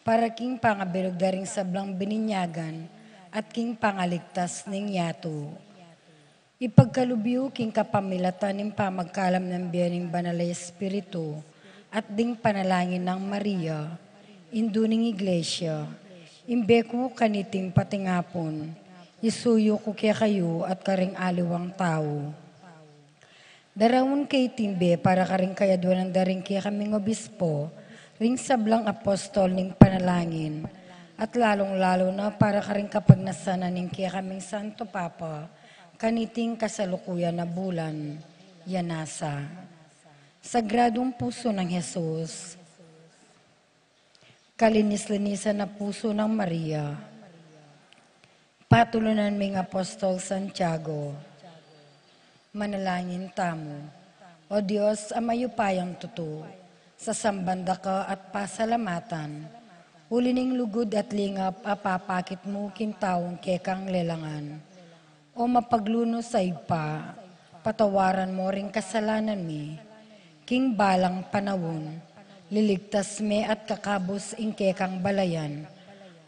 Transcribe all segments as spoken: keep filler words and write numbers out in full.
Para king pangabilug da ring sablang bininyagan at king pangaligtas ning yatu. Ipagkalub yu king kapamilatan ning pamagkalam nang bie ning Banal a Espiritu at ding panalangin nang Maria, Indu ning Iglesia, ing be ku kaniting patingapun, isuyu ku kekayu at karing aliwang tau. Daraun ke iting be para karing kayadwanan da ring kekaming obispo, ring sablang apostol ning panalangin, at lalung-lalu na para karing kapagnasan na ning kekaming Santo Papa, kaniting kasalukuyan a bulan, ya nasa. Sagradung Puso ng Jesus, kalinis-linisan na Puso ng Maria, patulunan ming Apostol Santiago, manalangin tamu. O Dios, a mayupayang tutu, sasamban da ka at pasalamatan, uli ning lugud at lingap a papakit mu king taung kekang lelangan. O mapaglunus a Ibpa, patawaran mo ring kasalanan mi, king balang panaun, liligtas me at kakabus ing kekang balayan,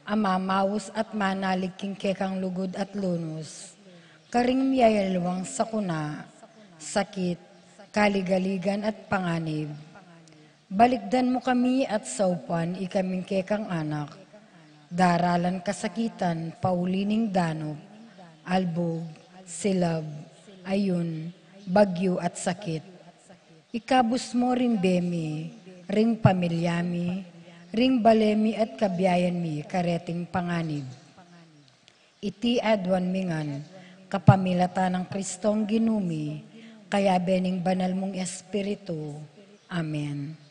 a mamaus at manalig king kekang lugud at lunus, karing miyayaliwang sakuna, sakit, kaligaligan at panganib. Balikdan mu kami at saupan ikaming kekang anak, daralan kasakitan pauli ning danup, albug, silab, ayun, bagyu at sakit. Ikabus mo ring bie mi, ring pamilya mi, ring bale mi at kabiayan mi kareting panganib. Iti aduan mi ngan, kapamilatan nang Kristong Ginu mi, kayabe ning banal mung Espiritu. Amen.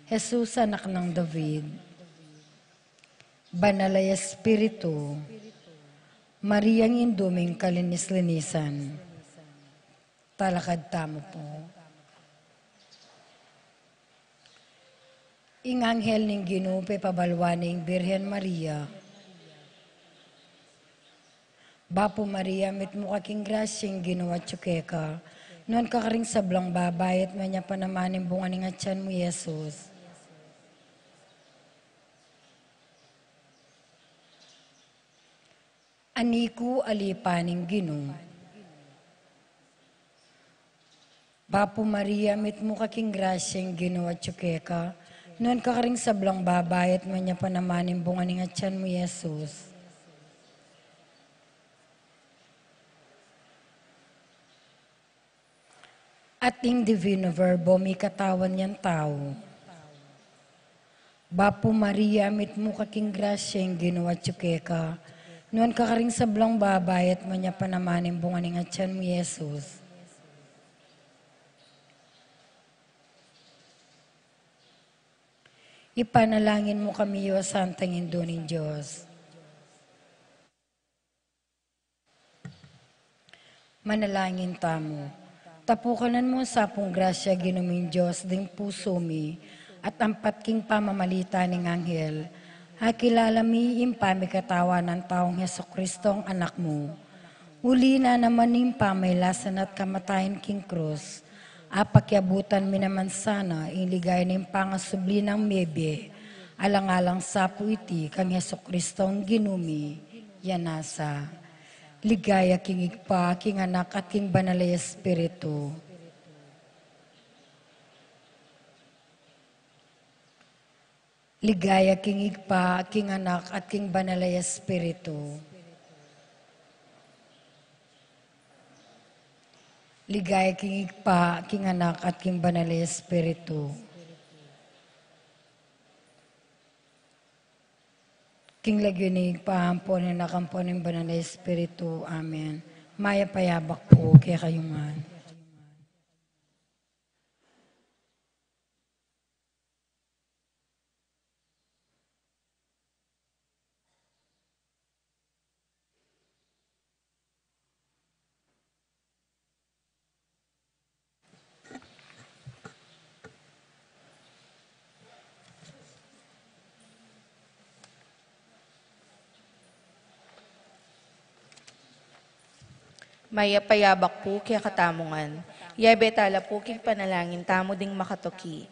Jesus, anak nang David, banal a Espiritu, Mariang indu ming kalinis-linisan, talakad tamu pu. Ing anghel ning Ginu pepabalwan ne ing Birhen Maria. Bapu Maria, mitmu ka king grasya, ing Ginu atyu keka. Nuan ka karing sablang babai, at nuan ya pa naman ing bunga ning atyan mu, Jesus. Ani ku, ali pa ning Ginu. Bapu Maria, mitmu ka king grasya, ing Ginu atyu keka. Nuan ka karing sablang babai, at nuan ya pa naman ing bunga ning atyan mu, Jesus. At ing Divino Verbo mikatawan yang tau. Bapu Maria, mitmu ka king grasya, ing Ginu atyu keka. Nuan ka karing sablang babai, at nuan ya pa naman ing bunga ning atyan mu, Jesus. Ipanalangin mu kami, o Santang Indu ning Dios. Manalangin tamu. Tapukanan mu sa pung grasya, Ginu ming Dios, ding pusu mi, at ampat king pamamalita ning anghel, akilala mi ing pamikatawan nang taung Jesucristo, ing Anak mu. Uli na naman ning pamailasan at kamatayan king krus, apakiabutan mi naman sana ing ligaya ning pangasubli nang mebie, alang-alang sa pu iti kang Jesucristong Ginu mi, ya nasa. Ligaya king Ibpa, king Anak, at king Banal a Espiritu. Ligaya king Ibpa, king Anak, at king Banal a Espiritu. Ligaya king Ibpa, king Anak, at king Banal a Espiritu. King lagyu ning Ibpa, ampon ning Anak, ampon ning Banal a Espiritu. Amen. Mayap a yabak pu kekayu ngan. Mayap a yabak pu kekatamu ngan. Yabe tala pu king panalangin tamu ding makatuki.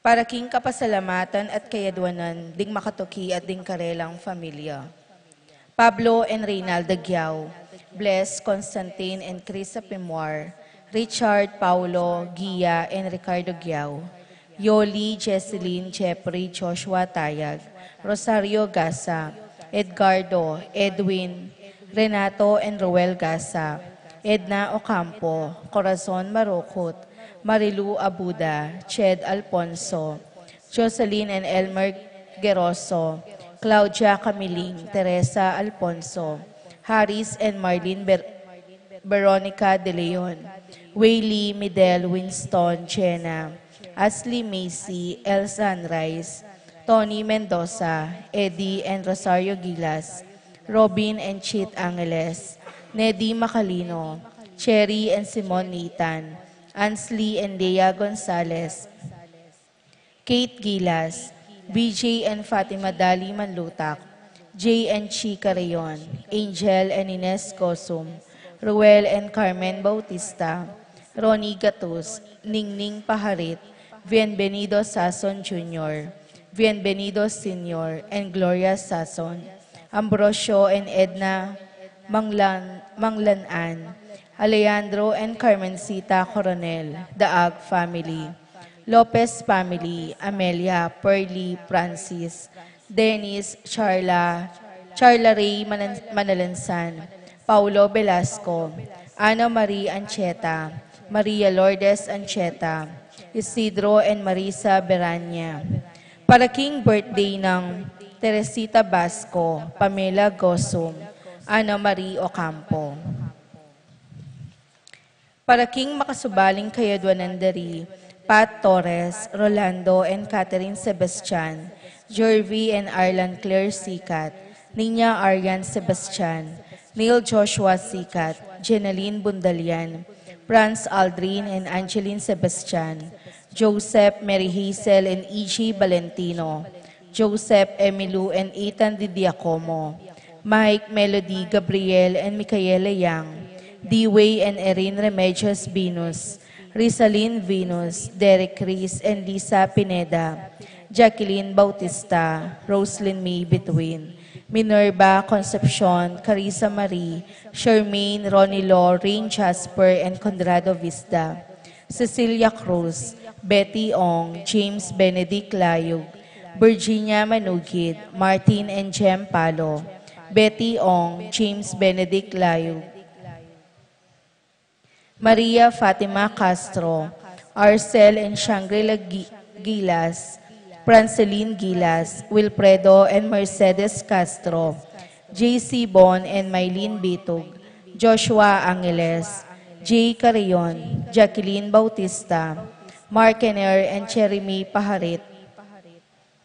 Para king kapasalamatan at kayadwanan ding makatuki at ding karelang familia. Pablo and Reynalda Giao, Bles, Constantine and Krisa Pimuar, Richard, Paulo, Gia, and Ricardo Giao, Yoli, Jesselyn, Jeffrey, Joshua Tayag, Rosario Gasa, Edgardo, Edwin, Renato and Roel Gasa, Edna Ocampo, Corazon Marukut, Marilu Abuda, Ched Alfonso, Jocelyn and Elmer Geroso, Claudia Camiling, Teresa Alfonso, Haris and Marlene Ber-, Veronica De Leon, Waylee, Midel, Winston, Jenna, Ashley, Macy, El Sunrise, Tony Mendoza, Eddie and Rosario Gilas, Robin and Chit Angeles, Nedi Macalino, Cherry and Simon Nathan, Ansley and Lea Gonzalez, Kate Gilas, B J and Fatima Dali Manlutak, Jay and Chi Carreon, Angel and Ines Gosum, Ruel and Carmen Bautista, Ronnie Gatus, Ningning Paharit, Bienvenido Sason Junior, Bienvenido Senior, and Gloria Sason, Ambrosio and Edna Manglan-, Manglanan, Alejandro and Carmencita Coronel, Daag family, Lopez family, Amelia, Pearly, Francis, Dennis, Charla, Charla Ray Manan-, Manalansan, Paulo Velasco, Ana Marie Ancheta, Maria Lourdes Ancheta, Isidro and Marisa Berania. Para king birthday nang Teresita Basco, Pamela Gosum, Ana Marie Ocampo. Para king makasubaling kayadwanan dari, Pat Torres, Rolando and Catherine Sebastian, Jervy and Arlan Claire Sikat, Nina Arian Sebastian, Neil Joshua Sikat, Jenaline Bundalian, Franz Aldrin and Angeline Sebastian, Joseph, Mary Hazel and E G Valentino, Joseph, Emilu and Ethan Di Giacomo, Mike, Melody, Gabriel and Micaela Yang, Dewey and Erin Remedios Venus, Rizalin Venus, Derek Chris and Lisa Pineda, Jacqueline Bautista, Roslyn May Between, Minerva Concepcion, Carissa Marie, Charmaine, Ronnie Law, Rain Jasper and Conrado Visda, Cecilia Cruz, Betty Ong, James Benedict Layug, Virginia Manugid, Martin and Jem Palo, Betty Ong, James Benedict Layug, Maria Fatima Castro, Arcel and Shangri-La Gi-, Gilas, Franceline Gilas, Wilfredo and Mercedes Castro, J C Bon and Mylene Bitug, Joshua Angeles, Jay Carrion, Jacqueline Bautista, Mark Kenner and Jeremy Paharit,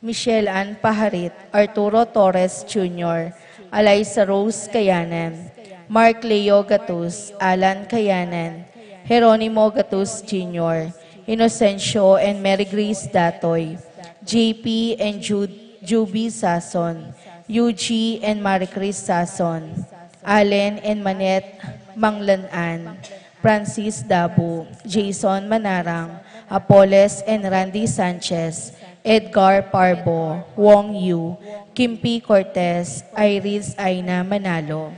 Michelle Ann Paharit, Arturo Torres Junior, Eliza Rose Kayanan, Mark Leo Gatus, Alan Kayanan, Jeronimo Gatus Junior, Inocencio and Mary Grace Datoy, J P and Ju-, Juby Sason, Yuji and Marie Chris Sason, Allen and Manette Manglanan, Francis Dabu, Jason Manarang, Apoles and Randy Sanchez, Edgar Parbo, Wong Yu, Kimpi Cortez, Iris Aina Manalo.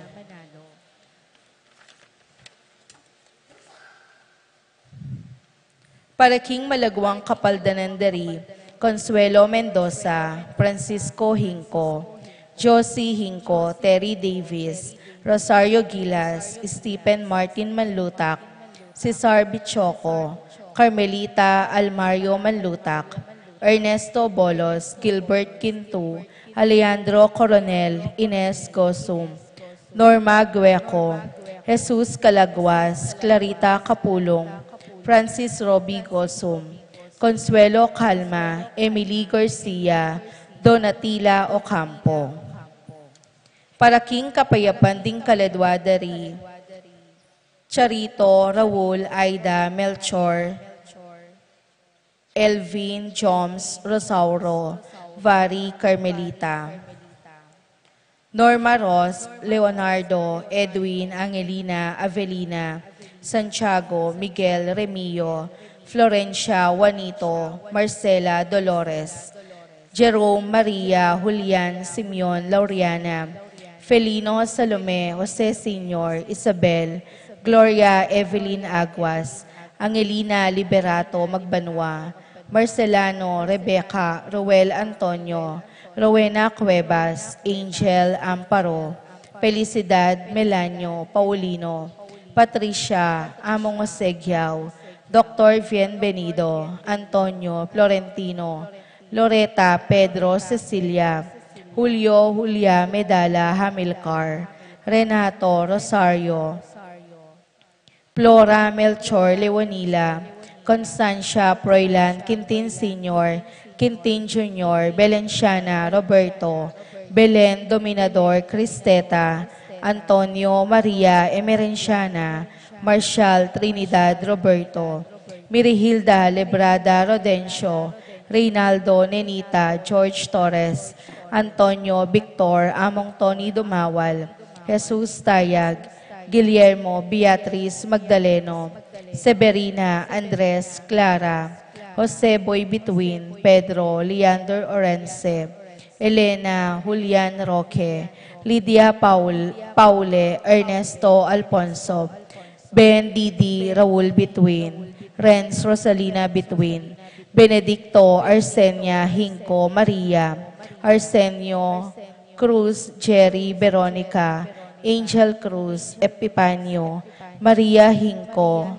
Para king malagwang kapaldanan dari, Consuelo Mendoza, Francisco Hinco, Josie Hinco, Terry Davis, Rosario Gilas, Stephen Martin Manlutak, Cesar Bichoco, Carmelita Almario Manlutak, Ernesto Bolos, Gilbert Quinto, Alejandro Coronel, Ines Gosum, Norma Gueco, Jesus Calaguas, Clarita Capulong, Francis Roby Gosum, Consuelo Calma, Emily Garcia, Donatila Ocampo. Para king kapayapan ding kaladwa dari, Charito, Raul, Aida, Melchor, Elvin, Joms, Rosauro, Vari, Carmelita, Norma, Ros, Leonardo, Edwin, Angelina, Avelina, Santiago, Miguel, Remio, Florencia, Juanito, Marcela, Dolores, Jerome, Maria, Julian, Simeon, Lauriana, Felino, Salome, Jose Senior, Isabel, Gloria, Evelyn Aguas, Angelina Liberato Magbanua, Marcelano, Rebecca, Roel Antonio, Rowena Cuevas, Angel Amparo, Felicidad, Melanio, Paulino, Patricia, Among Osegiao, Doctor Bienvenido, Antonio, Florentino, Loreta, Pedro, Cecilia, Julio Julia Medala Hamilcar, Renato Rosario, Flora Melchor Leonila, Constancia Froilan Quintin Senior, Quintin Junior, Belenciana Roberto, Belen Dominador Cristeta, Antonio Maria Emerenciana, Marshall Trinidad Roberto, Mirihilda Lebrada Rodencio, Reynaldo Nenita George Torres, Antonio Victor Among Tony Dumawal, Jesus Tayag, Guillermo Beatriz Magdaleno, Severina Andres Clara, Jose Boy Bituin, Pedro Leander Orense, Elena Julian Roque, Lydia Paul, Paule Ernesto Alfonso, Ben Didi Raul Bituin, Renz Rosalina Bituin, Benedicto Arsenia Hinco Maria, Arsenio Cruz Jerry Veronica, Angel Cruz Epipanio, Maria Hinco,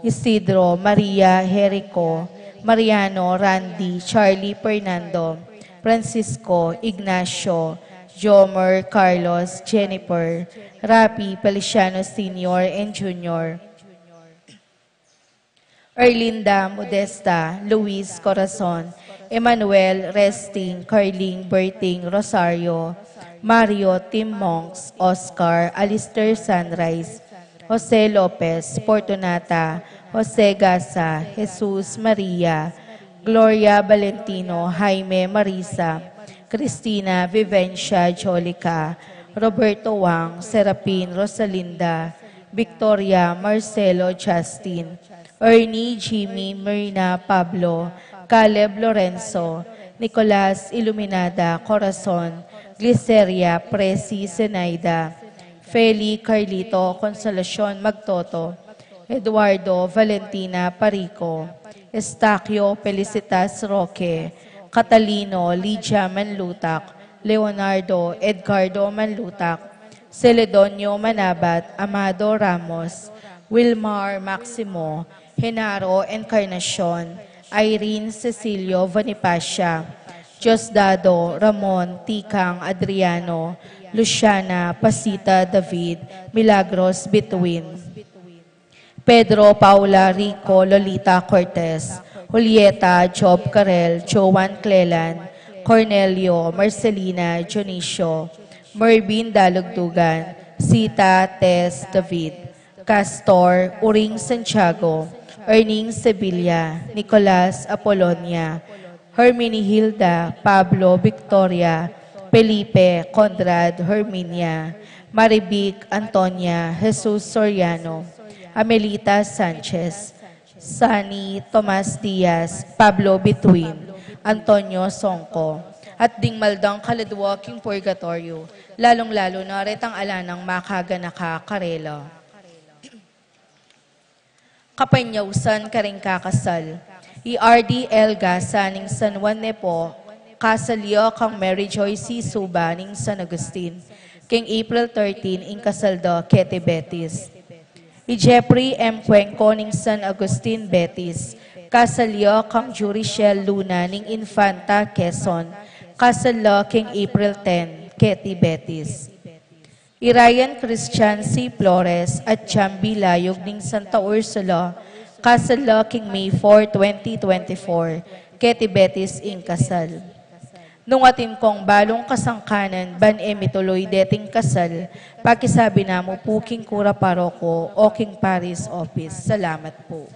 Isidro Maria Jerico, Mariano Randy Charlie Fernando, Francisco Ignacio, Jomer Carlos Jennifer, Rapi Feliciano Senior and Junior, Erlinda Modesta, Luis Corazon, Emmanuel Resting, Carling Berting Rosario, Mario Tim Monks, Oscar Alistair Sunrise, Jose Lopez, Fortunata, Jose Gasa, Jesus Maria, Gloria Valentino, Jaime Marisa, Cristina Vivencia Jolica, Roberto Wang, Serapin Rosalinda, Victoria Marcelo Justin, Ernie Jimmy Marina Pablo, Caleb Lorenzo, Nicolas Iluminada Corazon, Gliceria Presi Zenaida, Feli Carlito Consolacion Magtoto, Eduardo Valentina Parico, Estaquio Felicitas Roque, Catalino Lydia Manlutak, Leonardo Edgardo Manlutak, Celedonio Manabat, Amado Ramos, Wilmar Maximo, Genaro Encarnacion, Irene Cecilio Bonifacia, Diosdado Ramon Tikang Adriano, Luciana Pasita David, Milagros Bituin, Pedro Paula Rico Lolita Cortez, Julieta Job Carel, Joan Clelan, Cornelio Marcelina Dionisio, Mervin Dalugdugan, Sita Tess David, Castor Uring Santiago, Erning Sevilla, Nicolas Apolonia, Herminihilda, Pablo Victoria, Felipe Conrad, Herminia, Marivic Antonia, Jesus Soriano, Amelita Sanchez, Sani Tomas Diaz, Pablo Bituin, Antonio Songco, at ding maldang kaladua king purgatoryo, lalung-lalu na retang ala nang makaganaka karela. Kapanyausan karing kakasal. I Ardy L Gasa ning San Juan Nepo, kasal ya kang Mary Joy C Suba ning San Agustin, king April thirteen, ing kasal da keti Betis. I Jeffrey M Cuenco ning San Agustin, Betis, kasal ya kang Jurichelle Luna ning Infanta, Quezon, kasal la king April ten, keti Betis. I Ryan Christian C Flores at Chambi Layug ning Santa Ursula, kasal la king May four, twenty twenty-four, keti Betis ing kasal. Nung atin kong balung kasangkanan ban e mituluy deting kasal, pakisabi na mu pu king kura paroko o king parish office. Salamat pu.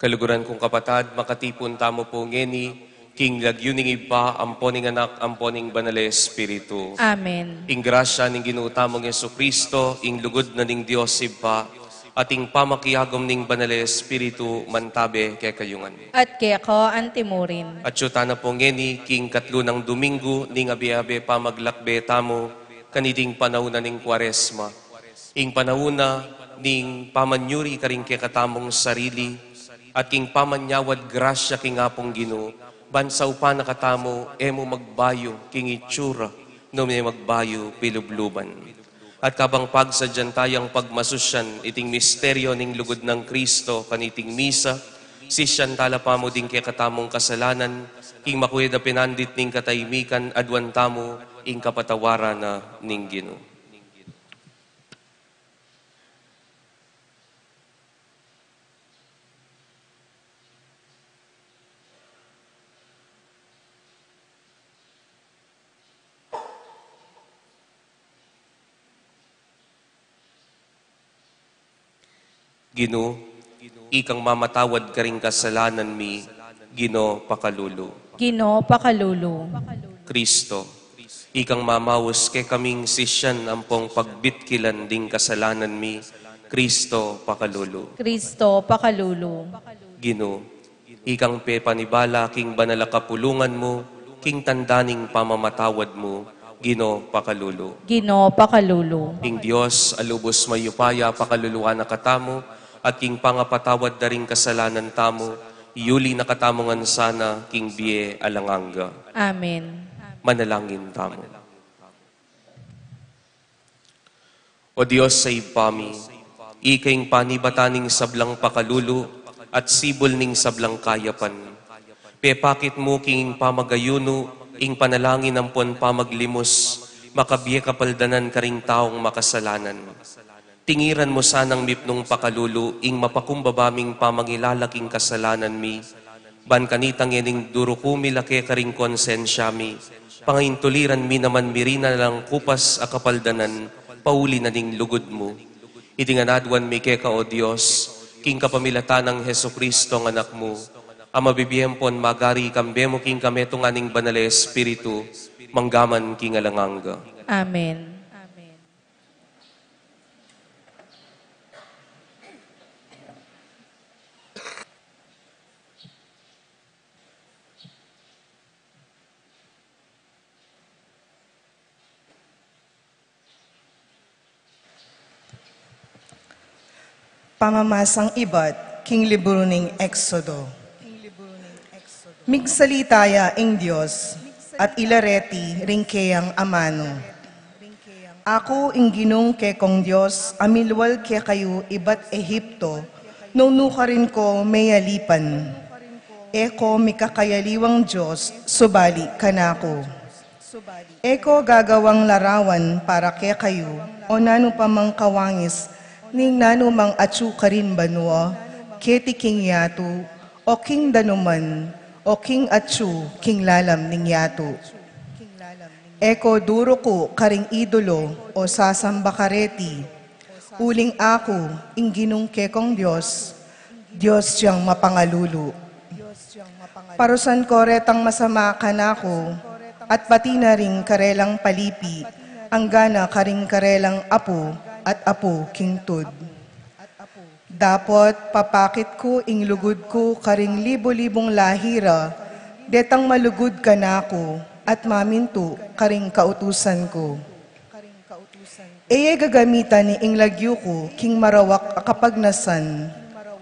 Kaluguran kung kapatad, makatipun tamu pu ngeni king lagyu ning Ibpa, ampo ning Anak, ampo ning Banal a Espiritu. Amen. Ing grasya ning Ginu tamung Jesucristo, ing lugud na ning Dios Ibpa, at ing pamakiagum ning Banal a Espiritu, mantabe kekayu ngan. At keka antimurin. At yu tana pu ngeni king katlu nang Domingo ning abe-abe pamaglakbe tamu kaniting panaun na ning Kuaresma. Ing panaun na ning pamanyuri karing kekatamung sarili, at king pamanyawad grasya king Apung Ginu, ban saupan na katamu e mu magbayu king itsura, nune magbayu pilubluban. At kabang pagsadyan tayang pagmasusyan iting misteryo ning lugud nang Kristo kaniting misa, sisyan tala pamu ding kekatamung kasalanan, king makueda pinandit ning kataimikan, aduan tamu ing kapatawaran na ning Ginu. Ginu, ikang mamatawad karing kasalanan mi, Ginu, pakalulu. Ginu, pakalulu. Kristo, ikang mamaus kekaming sisyan ampong pagbitkilan ding kasalanan mi, Kristo, pakalulu. Kristo, pakalulu. Ginu, ikang pepanibala king banal a kapulungan mu, king tanda ning pamamatawad mu, Ginu, pakalulu. Ginu, pakalulu. Ing Dios a lubus mayupaya pakaluluan na katamu, at king pangapatawad da ring kasalanan tamu, iyuli na katamu ngan sana king bie alang angga. Amen. Manalangin tamu. O Dios a Ibpa mi, ika ing panibatan ning sablang pakalulu at sibul ning sablang kayapan. Pepakit mu king pamagayunu, ing panalangin ampon pamaglimus, makabie kapaldanan karing taung makasalanan. Tingiran mu sanang mipnung pakalulu ing mapakumbaba ming pamangilala king kasalanan mi, ban kanita ngening duruku mi la keka ring konsensya mi, pangaintuliran mi naman mirinan lang kupas a kapaldanan, pauli na ning lugud mu. Iti ngan aduan mi keka, O Dios, king kapamilatan nang Jesucristo a Anak mu, a mabibie ampon magari kambe mu king kametungan ning Banal a Espiritu, mangga man king alang angga. Amen. Pamamasang ibat king libru ning Exodo. Migsalita ya ing Dios, at ila reti ring keyang amanu: Aku ing Ginung kekong Dios a milwal kekayu ibat Egipto, nung nukarin ko meyalipan. E ko mikakayaliwang Dios subali kanaku. E ko gagawang larawan para kekayu, o nanu pa mang kawangis ning nanu mang atsu karin banua, keti king yatu, o king danuman, o king atsu king lalam ning yatu. E ko duruku karing idolo, o sasamba kareti. Uling aku, ing Ginung kekong Dios, Dios yang mapangalulu. Parusan ko retang masama kanaku, at pati na ring karelang palipi, anggana karing karelang apu at apu king tud. Dapot papakit ku ing lugud ku karing libu-libung lahi ra, detang malugud kanaku at mamintu karing kautusan ku. E ye gagamitan ing lagyu ku king marawak a kapagnasan,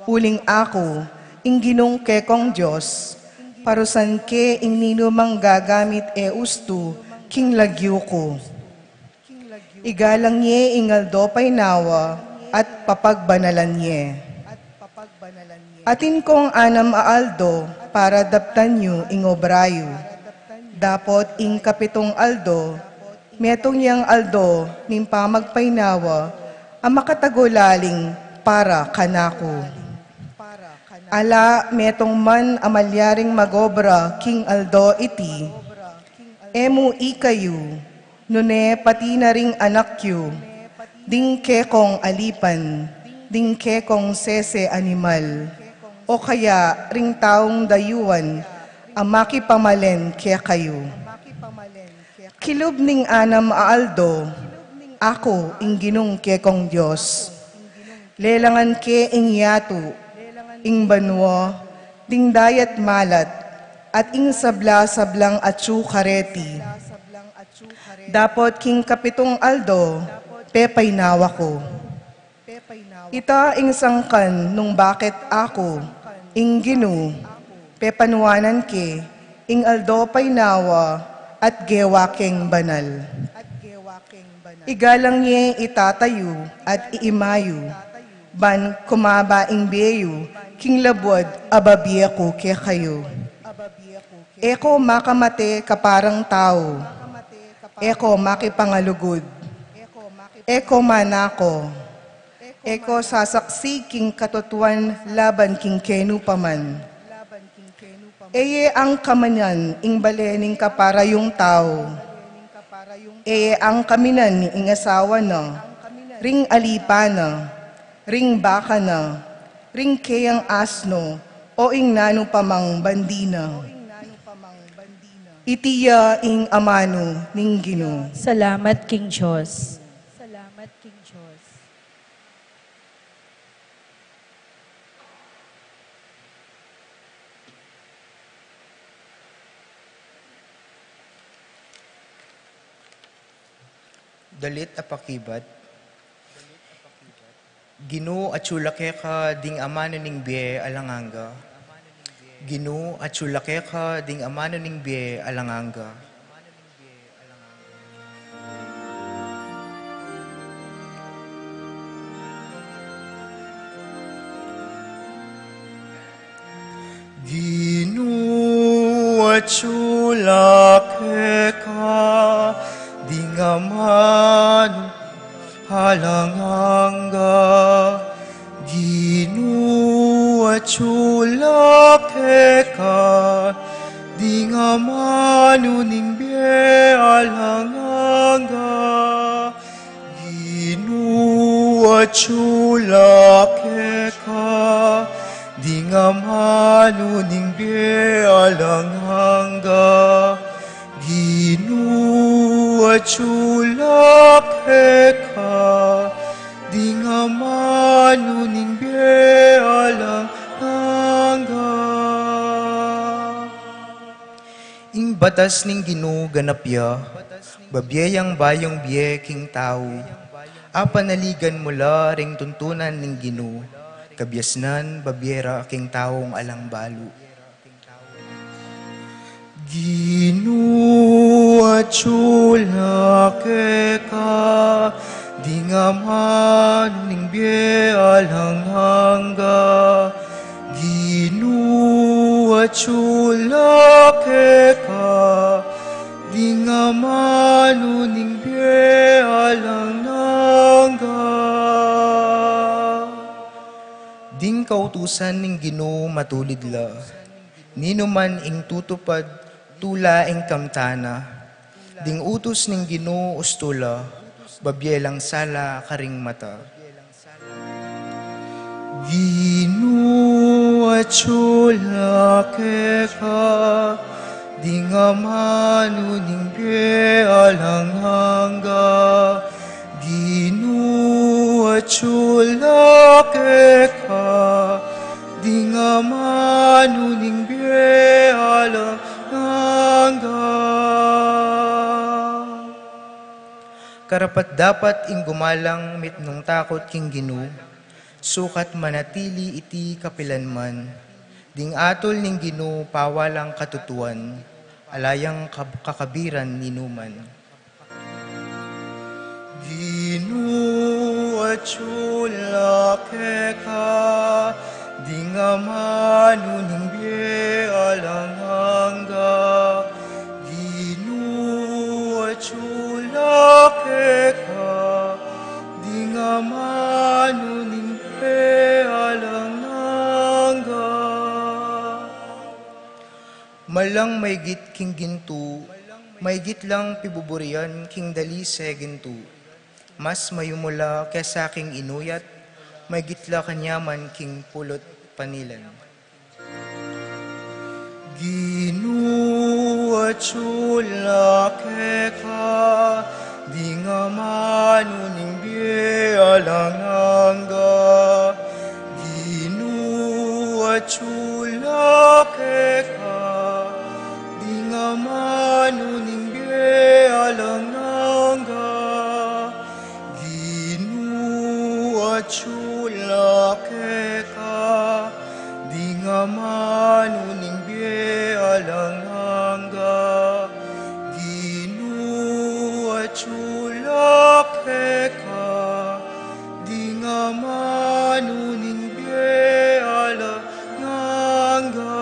uling aku, ing Ginung kekong Dios, parusan ke ing ninumang gagamit e ustu king lagyu ku. Igalang ye ing aldo paynawa at papagbanalan ye. Atin kong anam a aldo para daptan yu ing obra yu. Dapot ing kapitung aldo, metung yang aldo ning pamagpaynawa a makatagulaling para kanaku. Ala metung man a malyaring magobra king aldo iti, e mu ikayu, nune pati na ring anak yu, ding kekong alipan, ding kekong sese animal. o kaya ring taung dayuan a makipamalen kekayu. Kilub ning anam a aldo, aku ing Ginung kekong Dios. Lelangan ke ing yatu, ing banua, ding dayat malat, at ing sabla-sablang atsu kareti. Dapot king kapitung aldo, pepainawa ku. Ita ing sangkan nung bakit aku, ing Ginu, pepanuanan ke, ing aldo painawa, at gewa keng banal. Igalang ye i tata yu at i ima yu, ban kumaba ing bie yu, king labuad a babie ku kekayu. E ko makamate kaparang tau, e ko makipangalugud, e ko manako, e ko sasaksi king katutuan laban king kenu pa man. E ye angkaminan ing bale ning kapara yung tau, e ye angkaminan ing asawa na, ring alipa na, ring baka na, ring keyang asno, o ing nanu pa mang bandi na. Iti ya ing amanu ning Ginu. Salamat king Dios. Salamat king Dios. Dalit a pakibat. Ginu, atsu la keka ding amanu ning bie alang angga. Ginu, atsu la keka ding amanu ning bie alang angga. Ginu, atsu la keka ding amanu alang angga. Ginu, atsu la keka ding amanu ning bie alang angga. Ginu, atsu la keka ding amanu ning bie alang angga. Ginu, atsu la keka ding amanu ning bie alang angga. Ing batas ning Ginu ganap ya, babie yang bayung bie king tau. Apanaligan mu la ring tuntunan ning Ginu, kabiasnan babie ra king taung alang balu. Ginu, atsu la keka ding amanu ning bie alang angga. Ginu, atsu la keka ding amanu ning bie alang angga. Ding kautusan ning Ginu matulid la, ninuman ing tutupad tula ing kamtan na. Ding utus ning Ginu ustu la, babie lang sala karing mata. Ginu, atsu la keka ding amanu ning bie alang angga. Ginu, atsu la keka ding amanu ning bie alang angga. Karapat-dapat ing gumalang mitmung takut king Ginu, sukat manatili iti kapilanman. Ding atul ning Ginu pawalang katutuan, ala yang kab-, kakabiran ninuman. Ginu, atsu la keka ding amanu ning bie alang angga. Ginu, atsu la keka ding amanu ning bie alang angga. Malang maygit king gintu, maygit lang pibuburian king dalise gintu. Mas mayumu la kesa king inuyat, maygit la kanyaman king pulu't panilan. Ginu, atyu la keka ding amanu ning bie alang angga. Ginu, atyu la keka ding amanu ning bie alang angga. Ginu, atyu la keka ding amanu ning bie alang angga. Ginu, atyu la keka ding amanu ning bie alang angga.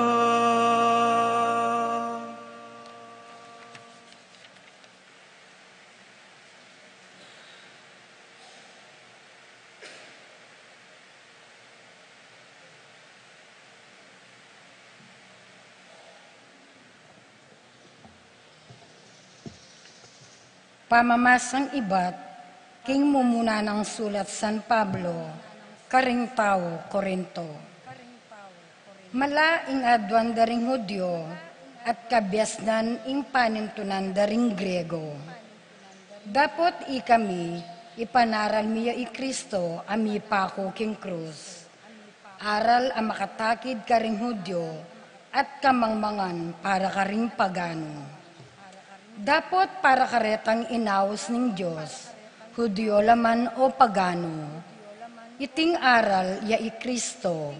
Pamamasang ibat king mumuna nang sulat San Pablo karing tau Corinto. Mala ing aduan da ring Judio at kabiasnan ing panintunan da ring Griego. Dapot ikami, ipanaral mi ya i Kristo a mipaku king krus, aral a makatakid karing Judio at kamangmangan para karing pagano. Dapot para karetang inaus ning Dios, Judio la man o pagano, iting aral ya i Kristo,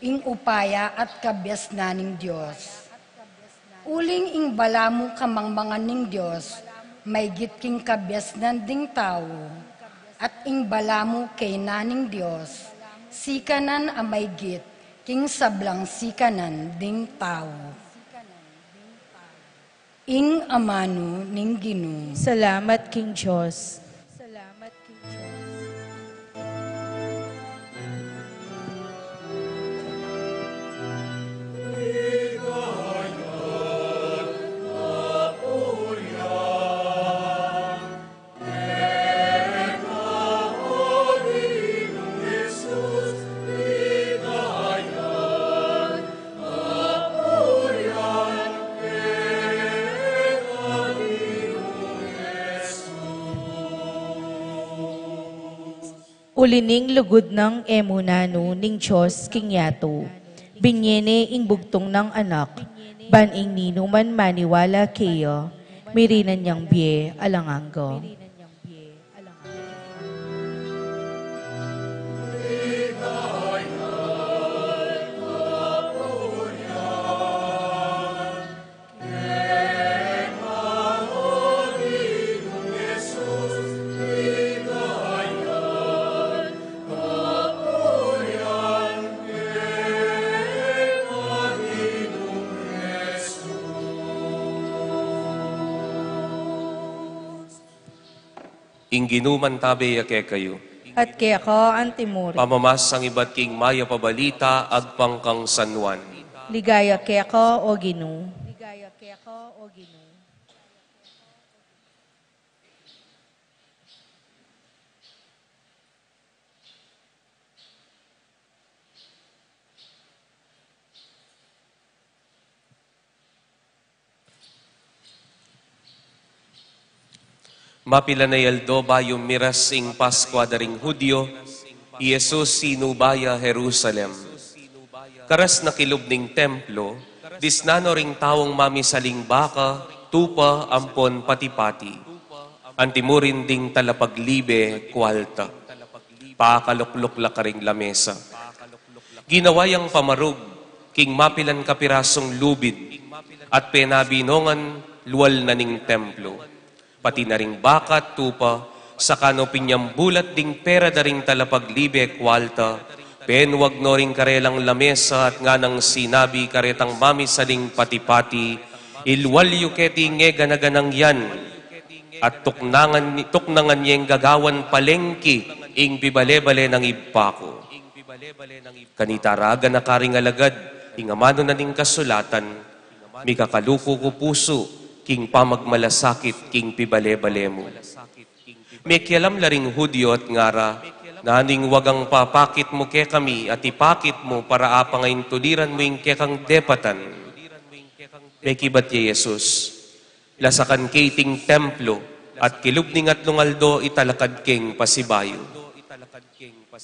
ing upaya at kabiasnan ning Dios. Uling ing balamu kamangmangan ning Dios maygit king kabiasnan ding tau, at ing balamu kaynan ning Dios sikanan a maygit king sablang sikanan ding tau. Ing amanu ning Ginu. Salamat king Dios. Salamat king Dios. Uli ning lugud nang e mu nanu ning Dios king yatu, binye ne ing bugtung nang Anak, ban ing ninuman maniwala keya, mirinan yang bie alang angga. Ing Ginu mantabe ya kekayu. At keka antimurin. Pamamasang ibat king mayap a balita agpang kang San Juan. Ligaya keka, o Ginu. Ligaya keka, o Ginu. Mapilan a aldo bayu miras ing Paskua da ring Judio, i Jesus sinuba ya Jerusalem. Karas na kilub ning templo, disnan no ring taung mamisaling baka, tupa, ampon pati-pati. Antimurin ding talapaglibe, kualta. Pakalukluk la karing lamesa. Ginawa yang pamarug king mapilan kapirasung lubid at penabi no ngan lual na ning templo. Pati na ring baka at tupa, saka no pinyambulat ding pera da ring talapaglibe, kualta, penuag no ring karelang lamesa at nganang sinabi karetang mamisaling pati-pati, "Ilual yu keti ing e gana-ganang yan, at tuknangan, tuknangan yeng gagawan palengki ing pibale-bale nang Ibpa ku." Kanita ra ganaka ring alagad ing amanu na ning kasulatan, "Mikakaluku ku pusu king pamagmalasakit king pibale-bale mu." Mekialam la ring Judio at ngara, "Nanu ing wagang papakit mu kekami at ipakit mu para apangaintuliran mu ing kekang depatan?" Mekibat ya i Jesus, "Lasakan ke iting templo, at kilub ning atlung aldo italakad keng pasibayu."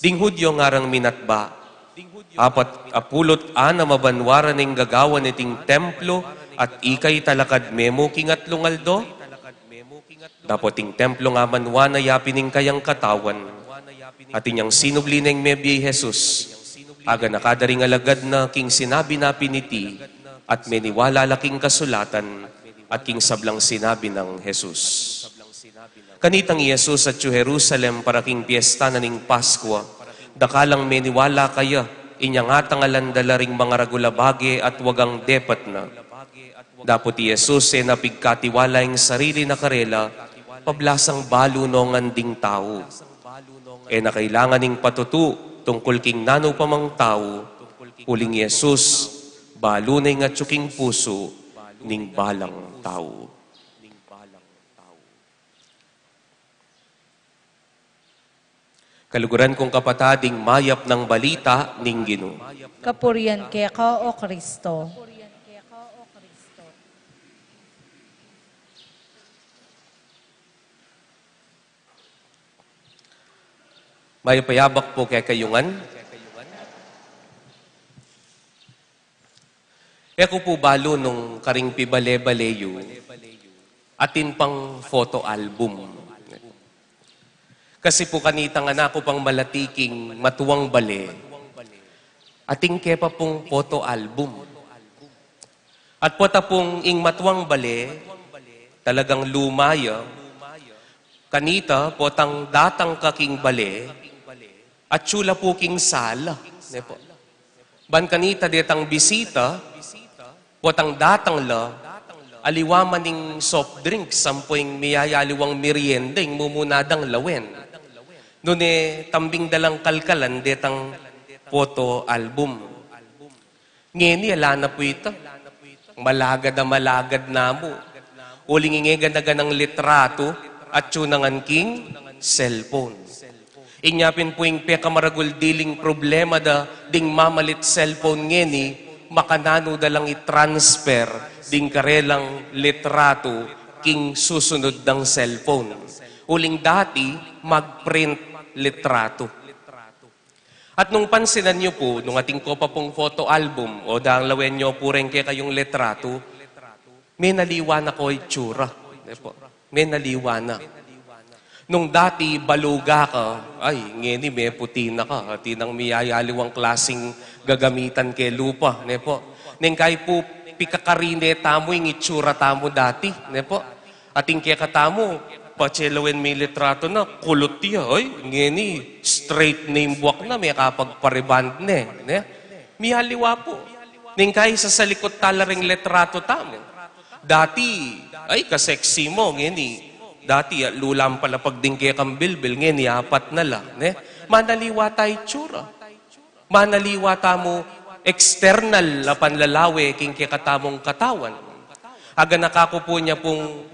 Ding Hudyo ngarang minatba, "Apat a pulu't anam a banua ra neng gagawan iting templo, at ika italakad me mu king atlung aldo?" Dapot ing templo nga banua na yapin ning kayang katawan. Atin yang sinubli neng mebie i Jesus, aganaka da ring alagad na king sinabi na pin iti, at meniwala la king kasulatan, at king sablang sinabi nang Jesus. Kanitang i Jesus atyu Jerusalem para king piesta na ning Paskua, dakal lang meniwala kaya, inya ngatang alan da la ring mangaragul a bage at wagang depat na. Dapot i Jesus e na pigkatiwala ing sarili na karela, pablasang balu no ngan ding tau. E na kailangan ing patutu tungkul king nanu pa mang tau, uling i Jesus, balu na ing atyu king pusu ning balang tau. Kaluguran kung kapatad, ing mayap nang balita ning Ginu. Kapurian keka, O Kristo. Mayap a yabak pu kekayu ngan. E ku pu balu nung karing pibale-bale yu, atin pang photo album. Kasi pu kanita ngan aku pang malati king matuang bale, atin ke pa pung photo album. At pota pung ing matuang bale, talagang luma ya, kanita, potang datang ka king bale, atyu la pu king sala, ne po. Ban kanita detang bisita, potang datang la, aliwa man ing soft drinks, ampo ing miyayaliwang merienda, ing mumuna dang lawen. Nune tambing da lang kalkalan detang photo album. Ngeni, ala na pu ita. Malagad a malagad na mu. Uling ing e gana-ganang litratu, atyu na ngan king cellphone. Inya pin pu ing pekamaragul diling problema da ding mamalit cellphone ngeni, makananu da lang i-transfer ding karelang litratu king susunud dang cellphone. Uling dati, mag-print litratu. At nung pansinan yu pu, nung atin ko pa pung photo album, o dang lawen yu pu reng kekayung litratu, menaliwa na ko itsura. Ne po? Menaliwa na. Nung dati, baluga ka, ay, ngeni, meputi na ka. Atin nang miyayaliwang klasing gagamitan ke lupa, ne po? Neng kayi pu, pikakarine tamu ing itsura tamu dati, ne po? Atin kekatamu, patse lawen me litratu na, kulot ya, oy, ngeni, straight ne ing buak na, mekapagpa-rebond ne, ne? Miyaliwa pu. Neng kayi sasalikut tala ring litratu tamu. Dati, ay, ka-sexy mu, ngeni. Dati, ah, lulam pala pagding kekang bilbil, ngeni, apat na la, ne? Manaliwa ta itsura. Manaliwa tamu external a panlalawe king kekatamung katawan. Aganaka ku pu nya pung,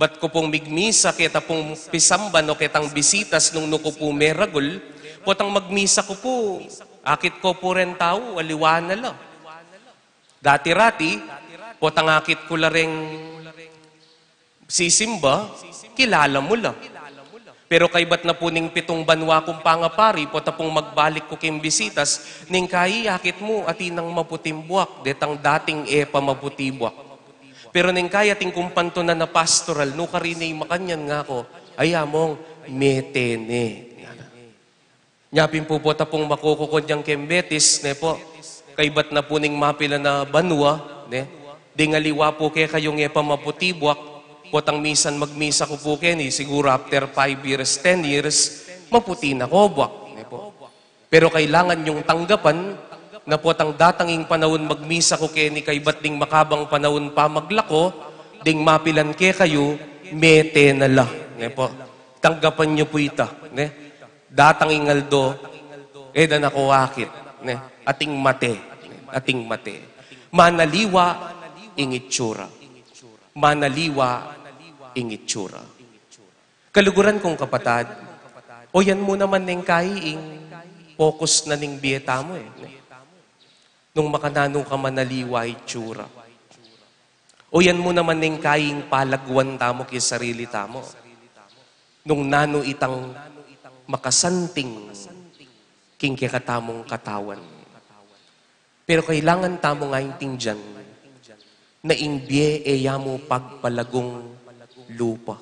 bat ku pung migmisa keta pung pisamban o ketang bisitas nung nuku pu meragul, potang magmisa ku pu, akit ko pu reng tau, aliwa na la. Dati-rati, potang akit ku la reng sisimba, kilala mu la. Pero kaybat na pu ning pitung banua kung pangapari, pota pung magbalik ku king bisitas, neng kayi akit mu, atin nang maputing buak, detang dating e pa maputi buak. Pero neng kayi atin kung pantunan a pastoral, nukarin ne makanyan, ngaku, "Ay, among, mete ne." Nya pin pu pota pung makukukod yang keng Betis, ne po? Kaybat na pu ning mapilan a banua, ne? Ding aliwa pu kekayung e pa maputi buak, potang misan magmisa ku pu keni, siguru after five years, ten years, maputi na ko buak, ne po? Pero kailangan yung tanggapan na potang datang ing panaun magmisa ku keni kaybat ding makabang panaun pamaglako, ding mapilan kekayu, mete na la, ne po? Tanggapan yu pu ita, ne? Datang ing aldo, e da na ko akit, ne? Ating mate, ating mate. Manaliwa ing itsura. Manaliwa ing itsura. Kaluguran kung kapatad, o yan mu naman neng kayi ing focus na ning bie tamu, e, ne? Nung makananu ka manaliwa itsura. O yan mu naman ing kaing palagwan tamu king sarili tamu. Nung nanu itang makasanting king kekatamung katawan. Pero kailangan tamu ngan intindian na ing bie e ya mu pagpalagung lupa.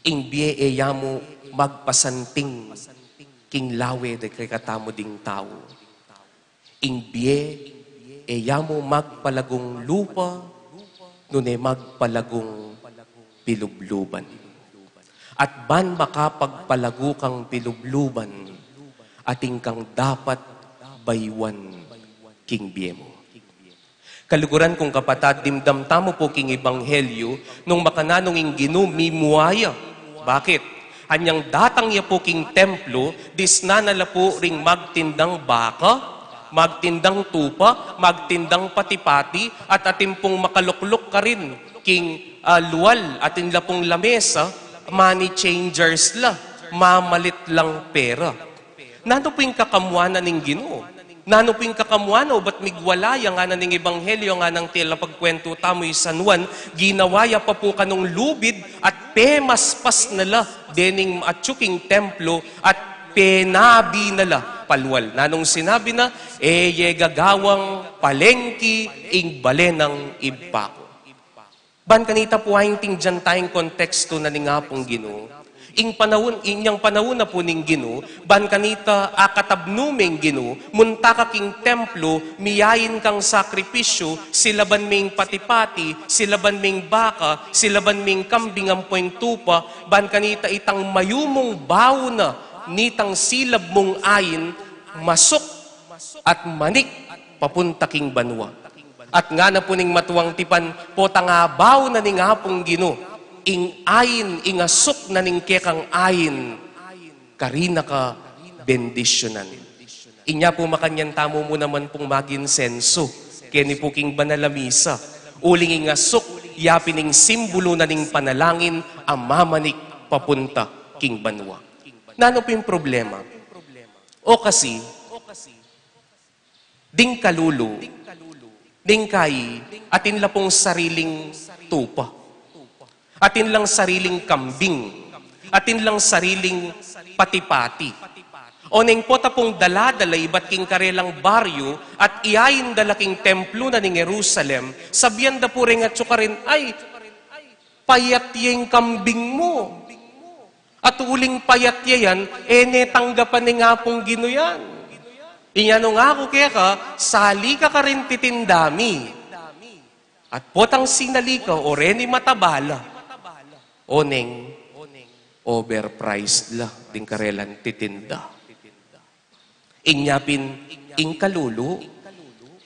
Ing bie e ya mu magpasanting king lawe de kekatamu ding tau. Ing bie e ya mu magpalagung lupa, nune magpalagung pilubluban. At ban makapagpalagu kang pilubluban, atin kang dapat bayuan king bie mu. Kaluguran kung kapatad, dimdam tamu pu king ebanghelyu, nung makananu ing Ginu mimua ya. Bakit? Anyang datang ya pu king templo, disnan na la pu ring magtindang baka, magtindang tupa, magtindang pati-pati, at atin pung makalukluk karin king, ah, lual, atin la pung lamesa, money changers la, mamalit lang pera. Nanu pu ing kakamuanan ning Ginu? Nanu pu ing kakamuanan? O bat migwala ya? Ngana ning ebanghelyu, ngana ning talapagkuwentu tamu i San Juan, ginawa ya pa pu kanung lubid at pemaspas na la dening atyu king templo at penabi na la palual. Nanung sinabi na? E ye gagawang palengki ing bale nang Ibpa ku. Ban kanita pu, aintindian taya ing kontekstu na ning Apung Ginu. Ing panaun, inyang panaun na pu ning Ginu, ban kanita akatabnu me ing Ginu, munta ka king templo, miyain kang sakripisyu, silaban me ing pati-pati, silaban me ing baka, silaban me ing kambing ampo ing tupa, ban kanita itang mayumung bau na nitang silab mung ain, masuk at manik papunta king banua. At ngana pu ning matuang tipan, potang abaw na ning Apung Ginu ing ain, ing asuk na ning kekang ain, karina ka bendisyunan. Inya pu makanyan tamu mu naman pung mag-insensu keni pu king banal a misa. Uling ing asuk, ya pin ing simbulu na ning panalangin a mamanik papunta king banua. Nanu pu ing problema? O kasi, ding kalulu, ding kai, atin la pung sariling tupa. Atin lang sariling kambing. Atin lang sariling pati-pati. Oneng pota pung dala-dala ibat king karelang baryu at iyain da la king templo na ning Jerusalem, sabian da pu reng atyu karin, "Ay, payat ya ing kambing mu. At uling payat ya yan, e ne tanggapan ning Apung Ginu yan. Inya nung aku keka, sali ka karing titinda mi. At potang sinali ka, o reni mataba la, oneng overpriced la ding karelang titinda." Inya pin ing kalulu,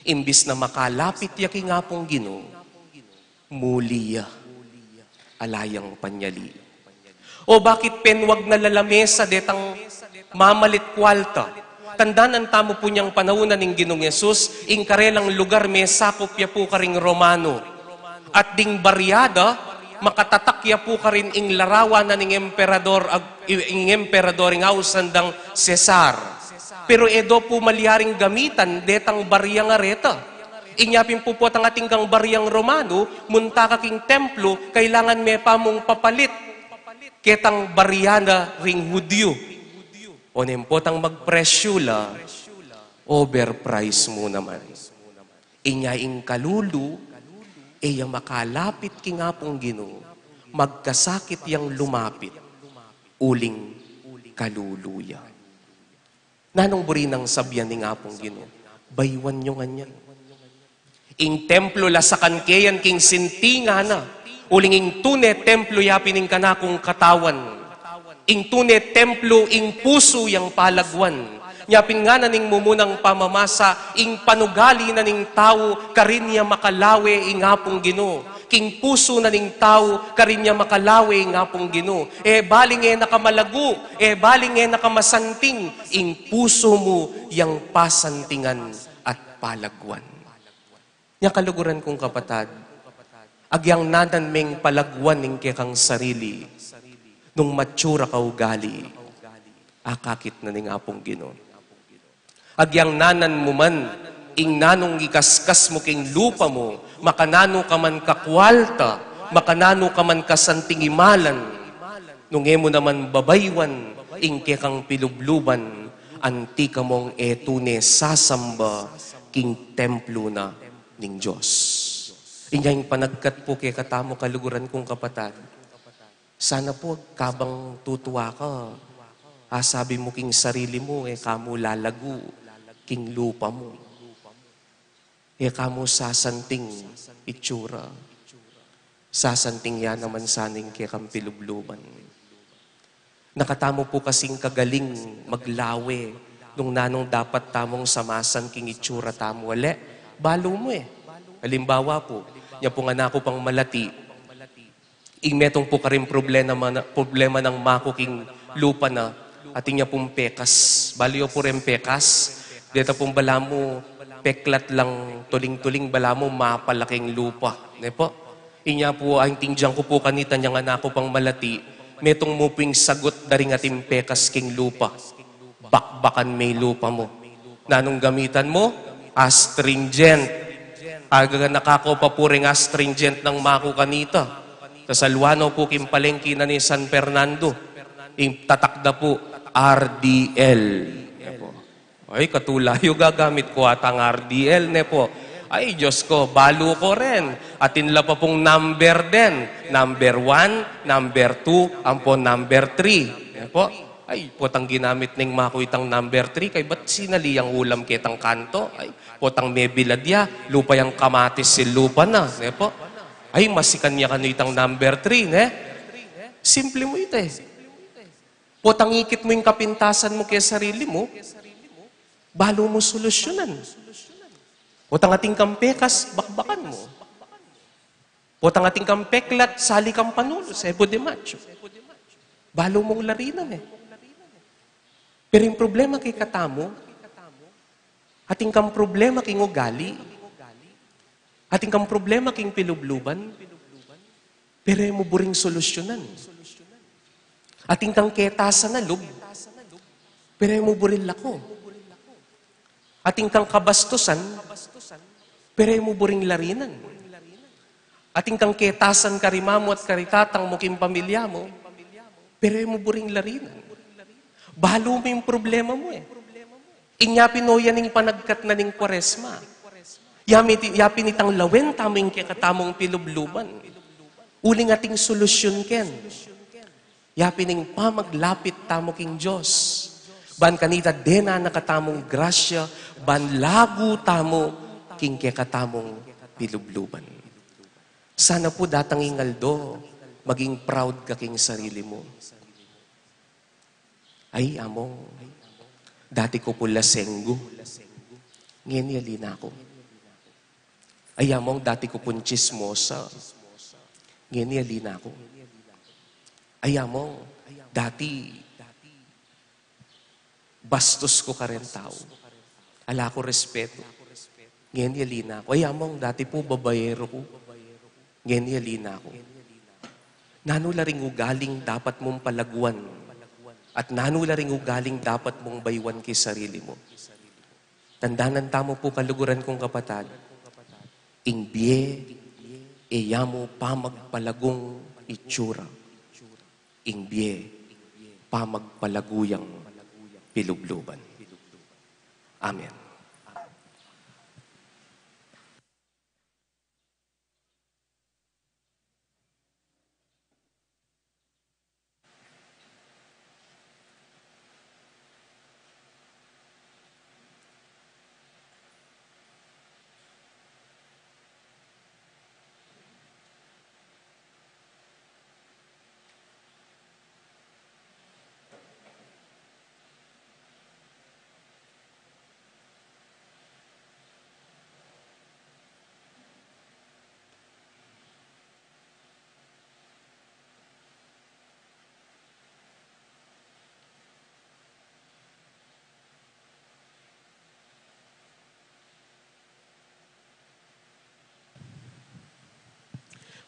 imbis na makalapit ya king Apung Ginu, muli ya, ala yang panyali. O bakit penwag na la lamesa detang mamalit kwalta? Tandanan tamu pu inyang panaun na ning Ginung Jesus, ing karelang lugar mesakup ya pu karing Romano. At ding barya da, makatatak ya pu karin ing larawan na ning emperador, ag-, ing emperador, ing ausan dang Cesar. Pero e do pu malyaring gamitan detang baryang areta. Inya pin pu potang atin kang baryang Romano, munta ka king templo, kailangan me pa mung papalit ketang barya na ring Hudyu. Oneng potang magpresyu la, overprice mu naman. Inya ing kalulu, e ya makalapit king Apung Ginu, magkasakit yang lumapit, uling kalulu ya. Nanung buri nang sabian ning Apung Ginu? Bayuan yu ngan yan. Ing templo lasakan ke yan king sintingan na, uling ing tune templo ya pin ing kanakung katawan. Ing tune templo, ing pusu yang palagwan. Nya pin ngana ning mumunang pamamasa, ing panugali na ning tau, karin ya makalawe ing Apung Ginu. King pusu na ning tau, karin ya makalawe ing Apung Ginu. E baling e na ka malagu, e baling e na ka masanting, ing pusu mu yang pasantingan at palagwan. Nya kaluguran kung kapatad, agyang nanan meng palagwan ing kekang sarili, nung matsura ka ugali, akakit na ning Apung Ginu. Agyang nanan mu man, Ing nanung ikaskas mu king lupa mu, makananu ka man kakwalta, makananu ka man kasanting imalan, nung e mu naman babaywan ing kekang pilubluban, anti ka mung e tune sasamba king templu na ning Dios. Inya ing panagkat pu kekatamu, kaluguran kung kapatad, sana pu kabang tutua ka, asabi mu king sarili mu, e ka mu lalagu king lupa mu. E ka mu sasanting itsura. Sasanting ya naman sana ing kekang pilubluban. Nakatamu pu kasing kagaling maglawe nung nanung dapat tamung samasan king itsura tamu, ale? Balu mu e. Alimbawa pu, nya pung anak ku pang malati, ing metung pu karing problema na, problema nang maku king lupa na, atin ya pung pekas. Balu yu pu reng pekas, deta pung balamu peklat lang tuling-tuling, balamu mapalaki ing lupa, ne pu? Inya pu, ating dinan ku pu kanita nyang anak ku pang malati, metung mu pu ing sagut da ring ating pekas king lupa. Bakbakan me ing lupa mu. Nanung gamitan mu? Astringent. Aga na kaku pa pu ring astringent nang maku kanita. Tas alwan ku pu king palengki na ning San Fernando, ing tatak da pu, R D L. Ay, katula yu, gagamit ku atang R D L, ne pu? Ay, Dios ku, balu ku rin. Atin la pa pung number den. Number one, number two, ampo number three. Ne pu? Ay, potang ginamit ning maku itang number three, kaybat sinali yang ulam ketang kanto. Ay, potang mebilad ya, lupa yang kamatis ing lupa na, ne pu? Ay, masikan ya kanu itang number three, ne? Simple mu ita e. Potang ikit mu ing kapintasan mu keng sarili mu, balu mu solusyunan. Potang atin kang pekas, bakbakan mu. Potang atin kang peklat, sali kang panulu, sebo de macho. Balu mung larinan e. Pero ing problema kekatamu, atin kang problema king ugali, atin kang problema king pilubluban, pero e mu buring solusyunan. Atin kang ketasan a lub, pero e mu buring lako. Atin kang kabastusan, pero e mu buring larinan. Atin kang ketasan kari mamu at kari tatang mu king pamilya mu, pero e mu buring larinan. Balu mu ing problema mu e. Inya pin o yan ing panagkat na ning Kuaresma. Ya pin, ya pin itang lawen tamu ing kekatamung pilubluban. Uling ating solusyun ken. Ya pin ing pamaglapit tamu king Dios. Ban kanita dena na katamung grasya, ban lagu tamu king kekatamung pilubluban. Sana pu datang ing aldo, maging proud ka king sarili mu. Ay, among, dati ku pun lasenggu. Ngeni ali na ku. Ay, among, dati ku pun tsismosa. Ngeni ali na ku. Ay, among, dati bastos ku kareng tau. Ala ku respetu. Ngeni ali na ku. Ay, among, dati pu babaero ku. Ngeni ali na ku. Nanu la ring ugaling dapat mung palaguan? At nanu la ring ugaling dapat mung baywan king sarili mu? Tandanan tamu pu, kaluguran kung kapatad, ing bie, e ya mu pamagpalagung itsura. Ing bie, pamagpalagu yang pilubluban. Amen.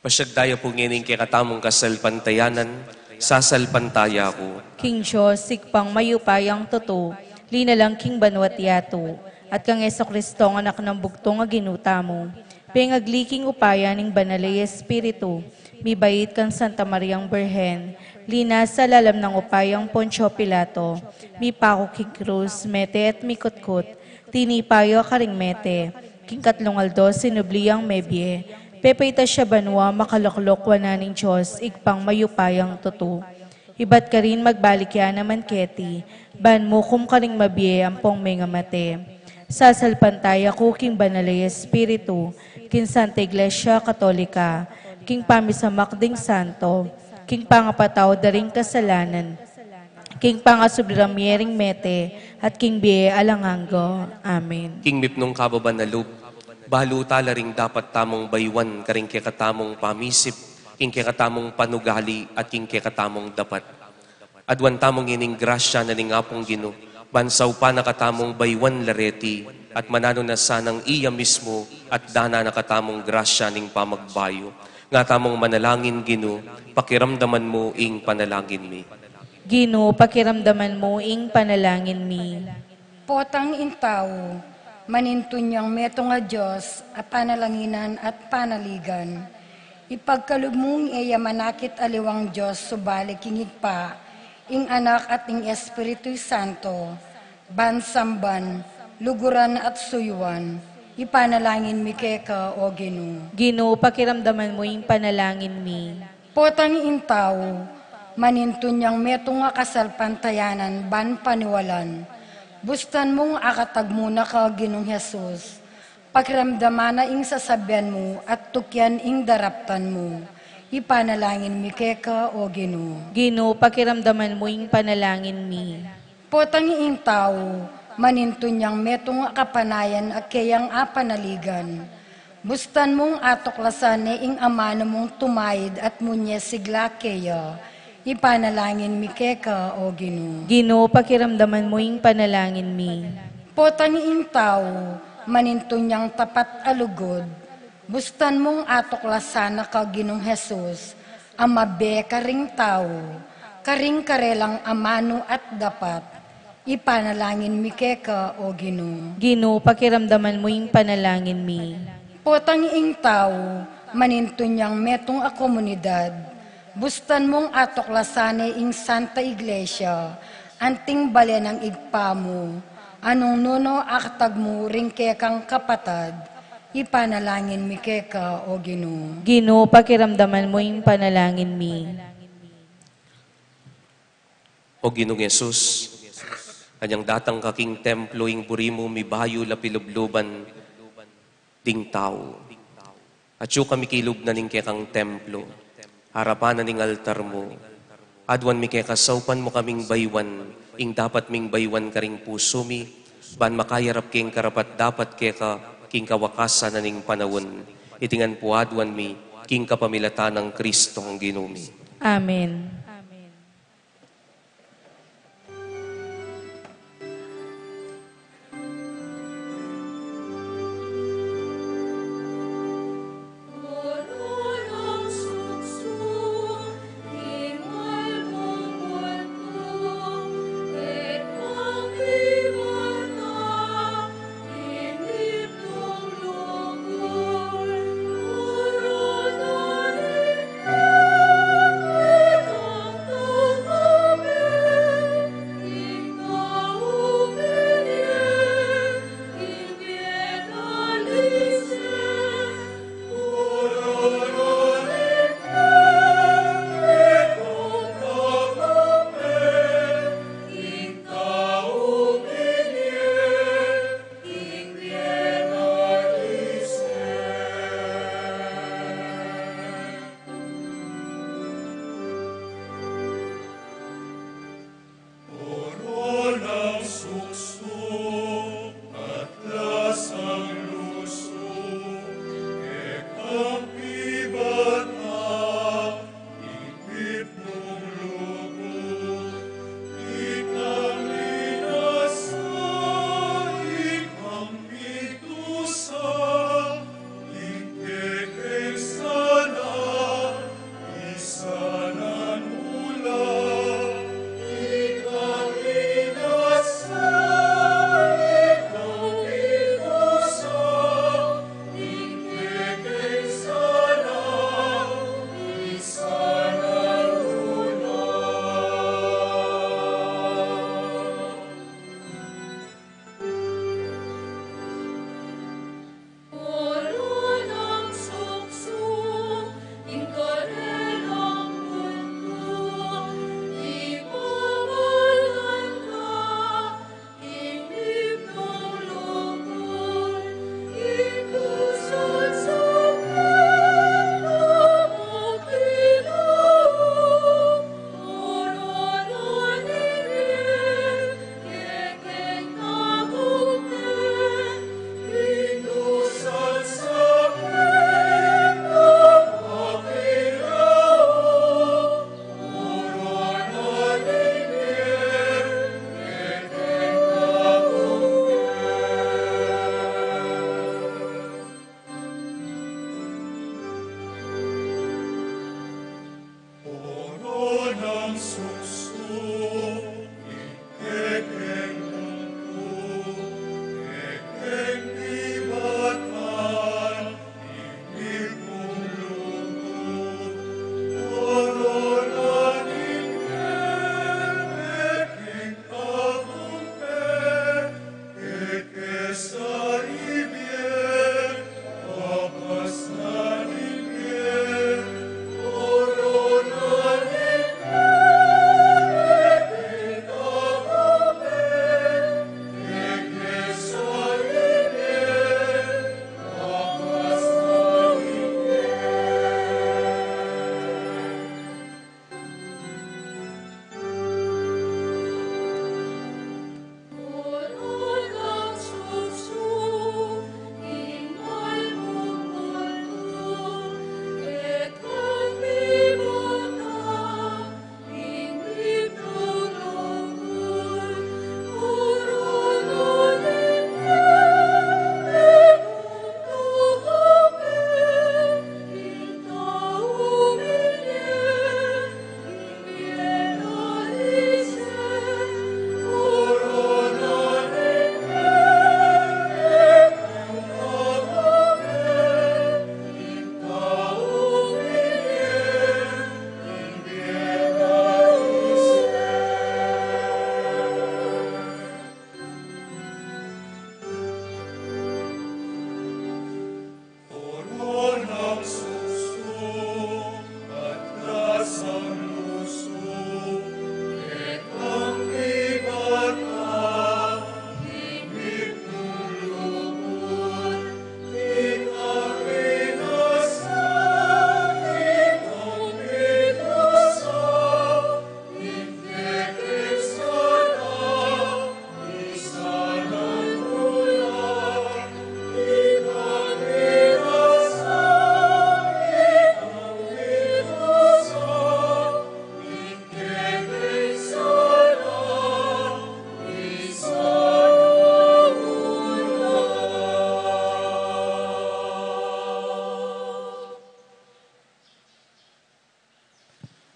Pasiag taya pu ngening kekatamung kasalpantayanan, sasalpantaya ku king Dios, Ibpang mayupayang tutu, linalang king banua't yatu. at kang Jesucristo, anak nang bugtung a Ginu tamu, pengagli king upaya ning Banal a Espiritu, mibait kang Santa Mariang Birhen, linasa lalam nang upayang Poncio Pilato, mipaku king krus, mete at mikutkut, tinipa ya karing mete, king katlung aldo sinubli yang mebie, pepaitas ya banua, makaluklok wanan ning Dios, Ibpang mayupayang tutu. Ibat karin magbalik ya naman keti, ban mukum karing mabie ampong mengamate. Sasalpantaya ku king Banal a Espiritu, king Santa Iglesia Katolika, king pamisamak ding santo, king pangapatawad da ring kasalanan, king pangasubli ra mie ring mete, at king bie alang angga. Amen. King mipnung kababan a lub, balu tala ring dapat tamung baywan karing kekatamung pamisip, king kekatamung panugali, at king kekatamung dapat. Aduan tamu ngening grasya na ning Apung Ginu, ban saupan na katamung baywan la reti, at mananu na sanang iya mismu, at dana na katamung grasya ning pamagbayu. Nga tamung manalangin, Ginu, pakiramdaman mu ing panalangin mi. Ginu, pakiramdaman mu ing panalangin mi. Potang ing tau, manintun yang metung a Dios a panalanginan at panaligan. Ipagkalub mung e ya manakit aliwang Dios subali king Ibpa, ing Anak at ing Espiritu Santo, ban samban, luguran at suyuan. Ipanalangin mi keka, O Ginu. Ginu, pakiramdaman mu ing panalangin mi. Potang ing tau, manintun yang metung a kasalpantayanan ban paniwalan. Bustan mung akatagmu na ka Ginung Jesus. Pakiramdaman na ing sasabian mu at tukyan ing daraptan mu. Ipanalangin mi keka, O Ginu. Ginu, pakiramdaman mu ing panalangin mi. Potang ing tau, manintun yang metung a kapanayan a keyang apanaligan. Bustan mung atuklasan ne ing amanu mung tumaid at munye sigla keya. Ipanalangin mi keka, O Ginu. Ginu, pakiramdaman mu ing panalangin mi. Potang ing tau, manintun yang tapat a lugud. Bustan mung atuklasan na ka Ginung Jesus, a mabe karing tau, karing karelang amanu at dapat. Ipanalangin mi keka, O Ginu. Ginu, pakiramdaman mu ing panalangin mi. Potang ing tau, manintun yang metung a komunidad. Bustan mung atuklasan ne ing Santa Iglesia, anting bale nang Ibpa mu, a nung nunu akatagmu ring kekang kapatad. Ipanalangin mi keka, O Ginu. Ginu, pakiramdaman mu ing panalangin mi. O Ginung Jesus, anyang datang ka king templo ing buri mu mibayu la pilubluban ding tau. Atyu kami kilub na ning kekang templo, arapan na ning altar mu. Aduan mi keka saupan mu kaming baywan, ing dapat ming baywan karing pusu mi, ban makayarap king karapat-dapat keka king kawakasan na ning panaun. Iti ngan pu aduan mi, king kapamilatan nang Kristong Ginu mi. Amen.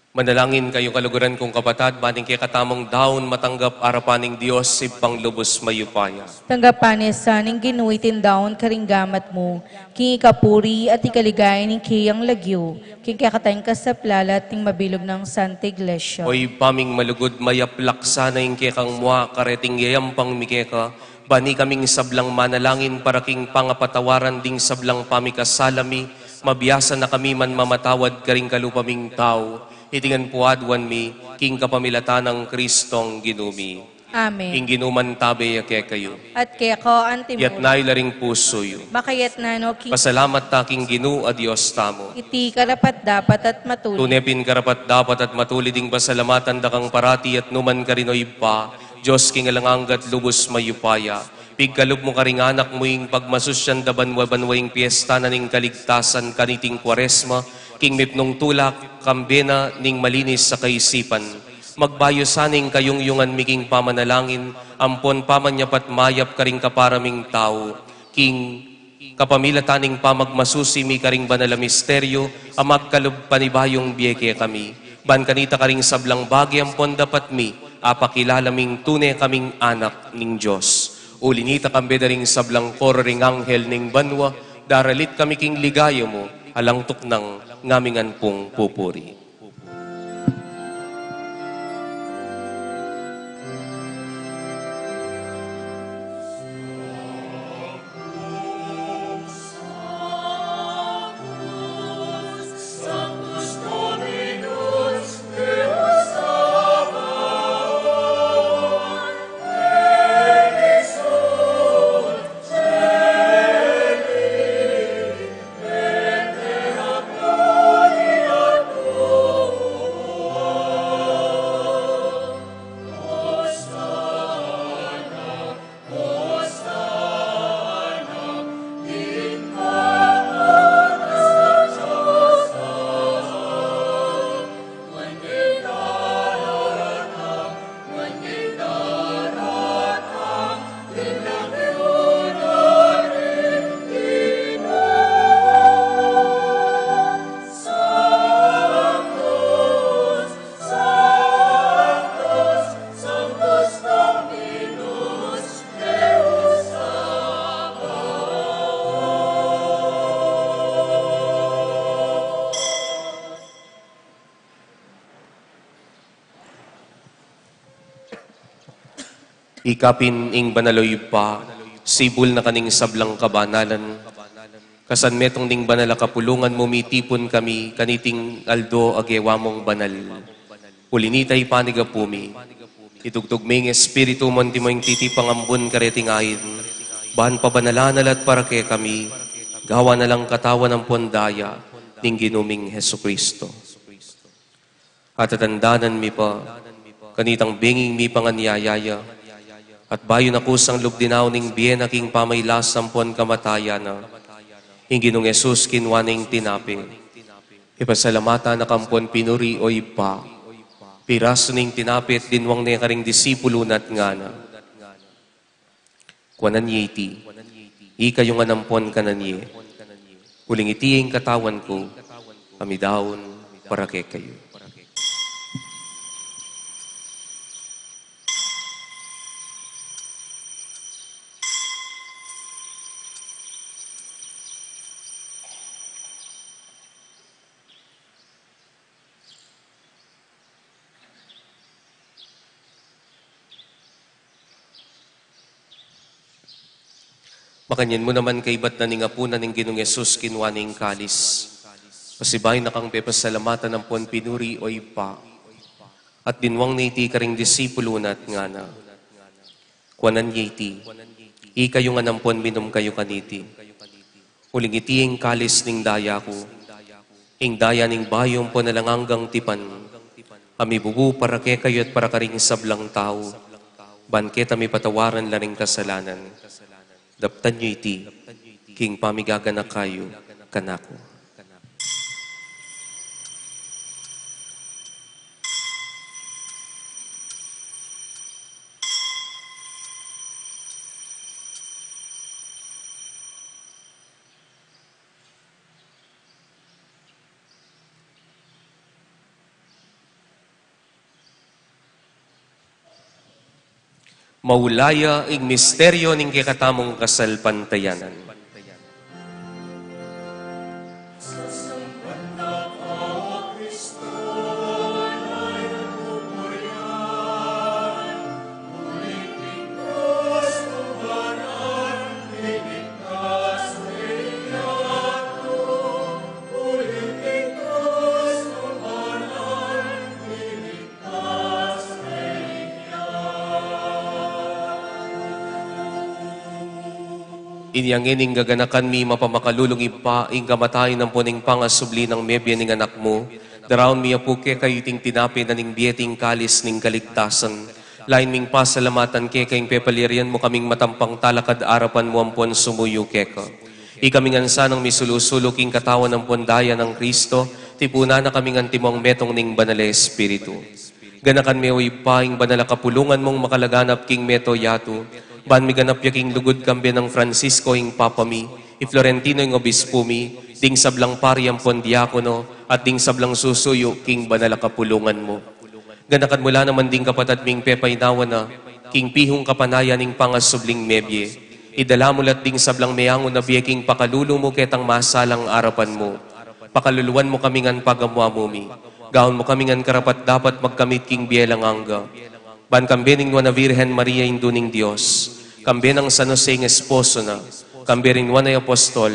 Manalangin kayu, kaluguran kung kapatad, ban ing kekatamung daun matanggap arapan ning Dios Ibpang lubus mayupaya. Tanggapan na sa ning Ginu iting daun karing gamat mu, king ikapuri at ikaligaya ning keyang lagyu, king kekatang kasaplalan at ning mabilug nang Santa Iglesia. O Ibpa ming malugud, mayaplak sana ing kekang mua kareting yayampang mi keka, ban ikaming sablang manalangin para king pangapatawaran ding sablang pamikasala mi, mabiasa na kami man mamatawad karing kalupa ming tau, iti ngan pu aduan mi, king kapamilatan nang Kristong Ginu mi. Amen. Ing Ginu mantabe ya kekayu. At keka antimu. Itas yu la ring pusu yu. Makaitas no king Pasalamat ta king Ginu a Dios tamu. Iti karapat-dapat at matulid. Tune pin karapat-dapat at matulid ing pasalamatan da kang parati at nukarin man, O Ibpa, Dios king alang angga at lubus mayupaya. Pigkalub mu karing anak mu ing pagmasusyan da banwa-banwa ing piesta na ning kaligtasan kaniting Kuaresma, king mipnung tula kambe na ning malinis a kaisipan. Magbayu sana ing kayungyungan mi king pamanalangin, ampon pamanyapat mayap karing kapara ming tau, king kapamilatan ning pamagmasusi mi karing banal a misteryu, a magkalub panibayung bie kekami. Ban kanita karing sablang bage ampon dapat mi, apakilala ming tune kaming anak ning Dios. Uli nita kambe da ring sablang koro ring anghel ning banwa, daralit kami king ligaya mu, alang tuknang ngaming ngan pung pupuri. Ikapin ing banal, o Ibpa, sibul na kaning sablang kabanalan. Kasan metung ning banal a kapulungan mu mitipun kami kaniting aldo a gewa mung banal. Uli nita ipanigapu mi, itugtug me ing Espiritu mu antimo ing titipang ambun kareting ain, ban pabanalan na la at para kekami, gawan na lang katawan ampon daya ning Ginu ming Jesucristo. At tatandanan mi pa kanitang benging mipanganyaya ya, at bayu na kusang lub dinaun ing bie na king pamailas ampon kamatayan na, ing Ginung Jesus kinua ne ing tinape, ipasalamatan na ka ampon pinuri, o Ibpa, pirasu ne ing tinape at dinwang ne karing disipulu na at ngana: Kuanan ye iti, ikayu ngan ampon kanan ye, uling iti ing katawan ku, a midaun para kekayu. Makanyan mu naman, kaibat na ning apunan, ing Ginung Jesus kinua ne ing kalis. Pasibayu na kang pepasalamatan ampon pinuri, o Ibpa, at dinwang ne iti karing disipulu na at ngana: Kuanan ye iti, ikayu ngan ampon minum kayu kaniti, uling iti ing kalis ning daya ku, ing daya ning bayu ampon alang anggang tipan, a mibubu para kekayu at para karing sablang tau, ban keta mipatawaran la ring kasalanan. Daptan yu iti king pamigaganaka yu kanaku. Maulaya ing misteryo ning kekatamung kasalpantayanan. Inya ngening gaganakan mi mapamakalulung Ibpa, ing kamatayan ampon ing pangasubli nang mebie ning Anak mu, daraun mi, Apu, kekayu iting tinape na ning bie at ing kalis ning kaligtasan. Lain ming pasalamatan keka ing pepalyarian mu kaming matampang talakad arapan mu ampon sumuyu keka. Ikami ngan sanang misulu-sulu king katawan ampon daya nang Kristo, tipunan na kaming antimong metung ning Banal a Espiritu. Ganakan me, o Ibpa, ing banal a kapulungan mung makalaganap king mabilug a yatu, ban miganap ya king lugud kambe nang Francisco ing Papa mi, i Florentino ing Obispu mi, ding sablang pari ampon diakono, at ding sablang susuyu king banal a kapulungan mu. Ganakan mu la naman ding kapatad ming pepainawa na king pihung kapanayan ning pangasubling mebie. Idala mu la't ding sablang meangu na bie king pakalulu mu ketang masalang arapan mu. Pakaluluan mu kami ngan pagamu-amu mi. Gawan mu kami ngan karapat-dapat magkamit king bie alang angga. Ban kambe ning Nuan a Virgen Maria, Indu ning Dios, kambe nang San Jose ing esposo na, kambe ring nuan a apostol,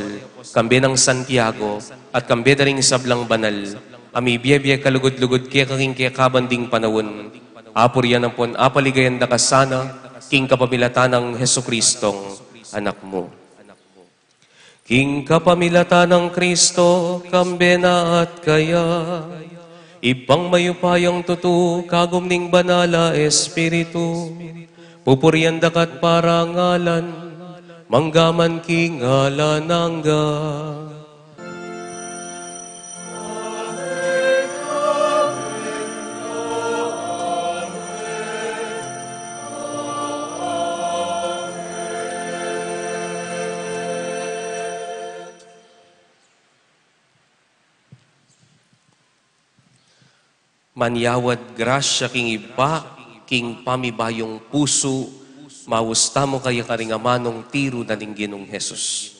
kambe nang Santiago, at kambe da ring sablang banal a mibie-bie kalugud-lugud keka king kekaban ding panaun, apurian ampon apaligayan da ka sana king kapamilatan nang Jesucristong Anak mu. King kapamilatan nang Kristo, kambe na at kaya, Ibpang mayupayang tutu, kagum ning Banal a Espiritu, pupurian da ka't parangalan, manggaman king alang angga. Manyawad grasya king Ibpa, king pamibayung pusu, maus tamu kaya karing amanung tiru na ning Ginung Jesus.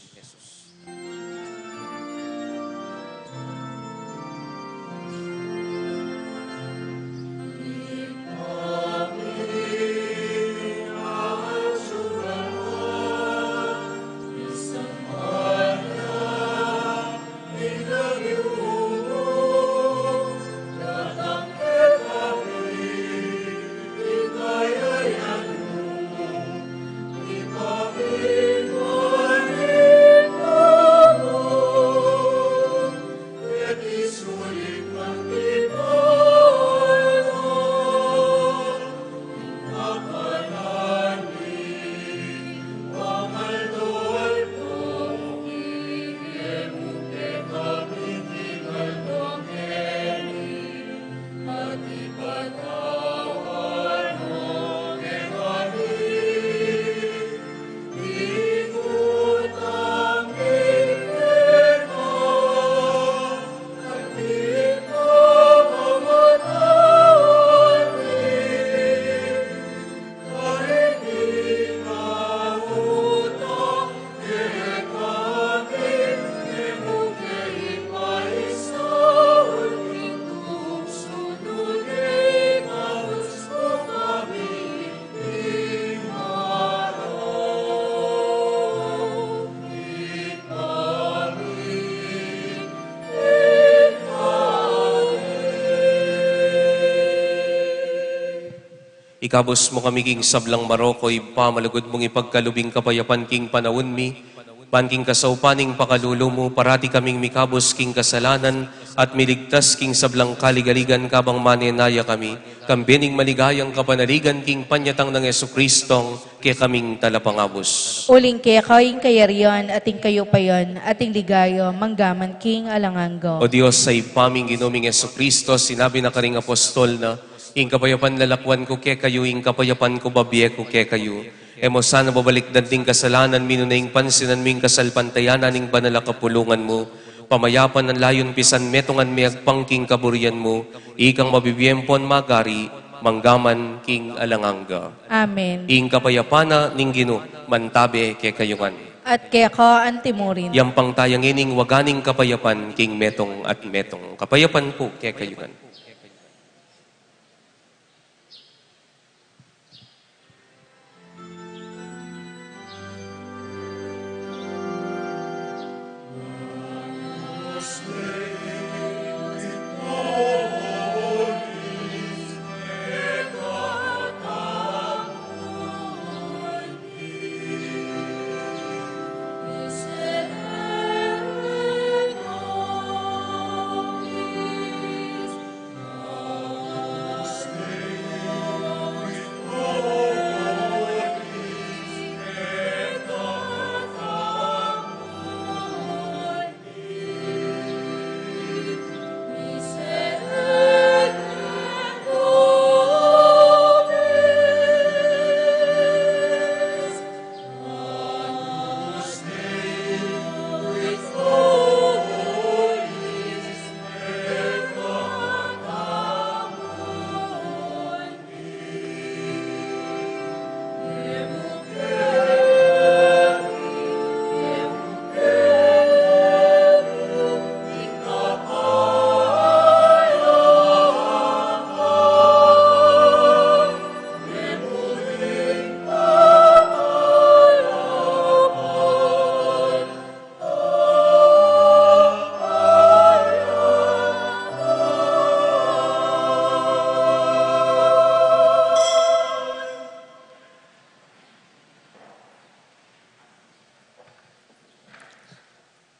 Ikabus mu kami king sablang marok, o Ibpa, malugud mung ipagkalub ing kapayapan king panaun mi, ban king kasaupan ning pakalulu mu, parati kaming mikabus king kasalanan at miligtas king sablang kaligaligan, kabang manenaya kami kambe ning maligayang kapanaligan king panyatang nang Jesucristong kekaming Talapangabus. Uling keka ing kayarian, at ing kayupayan, at ing ligaya, manggaman king alang angga. O Dios a Ibpa ming Ginu ming Jesucristo, sinabi na karing apostol na, "Ing kapayapan lalakwan ku kekayu, ing kapayapan ku babie ku kekayu." E mu sana babalikdan ding kasalanan mi, nune ing pansinan mi ing kasalpantayanan ning banal a kapulungan mu. Pamayapan nang layun pisan metungan mi agpang king kaburian mu, ikang mabibie ampon magari mangga man king alang angga. Amen. Ing kapayapan na ning Ginu, mantabe kekayu ngan. At keka antimurin. Yampang taya ngening waga ning kapayapan king metung at metung. Kapayapan pu kekayu ngan.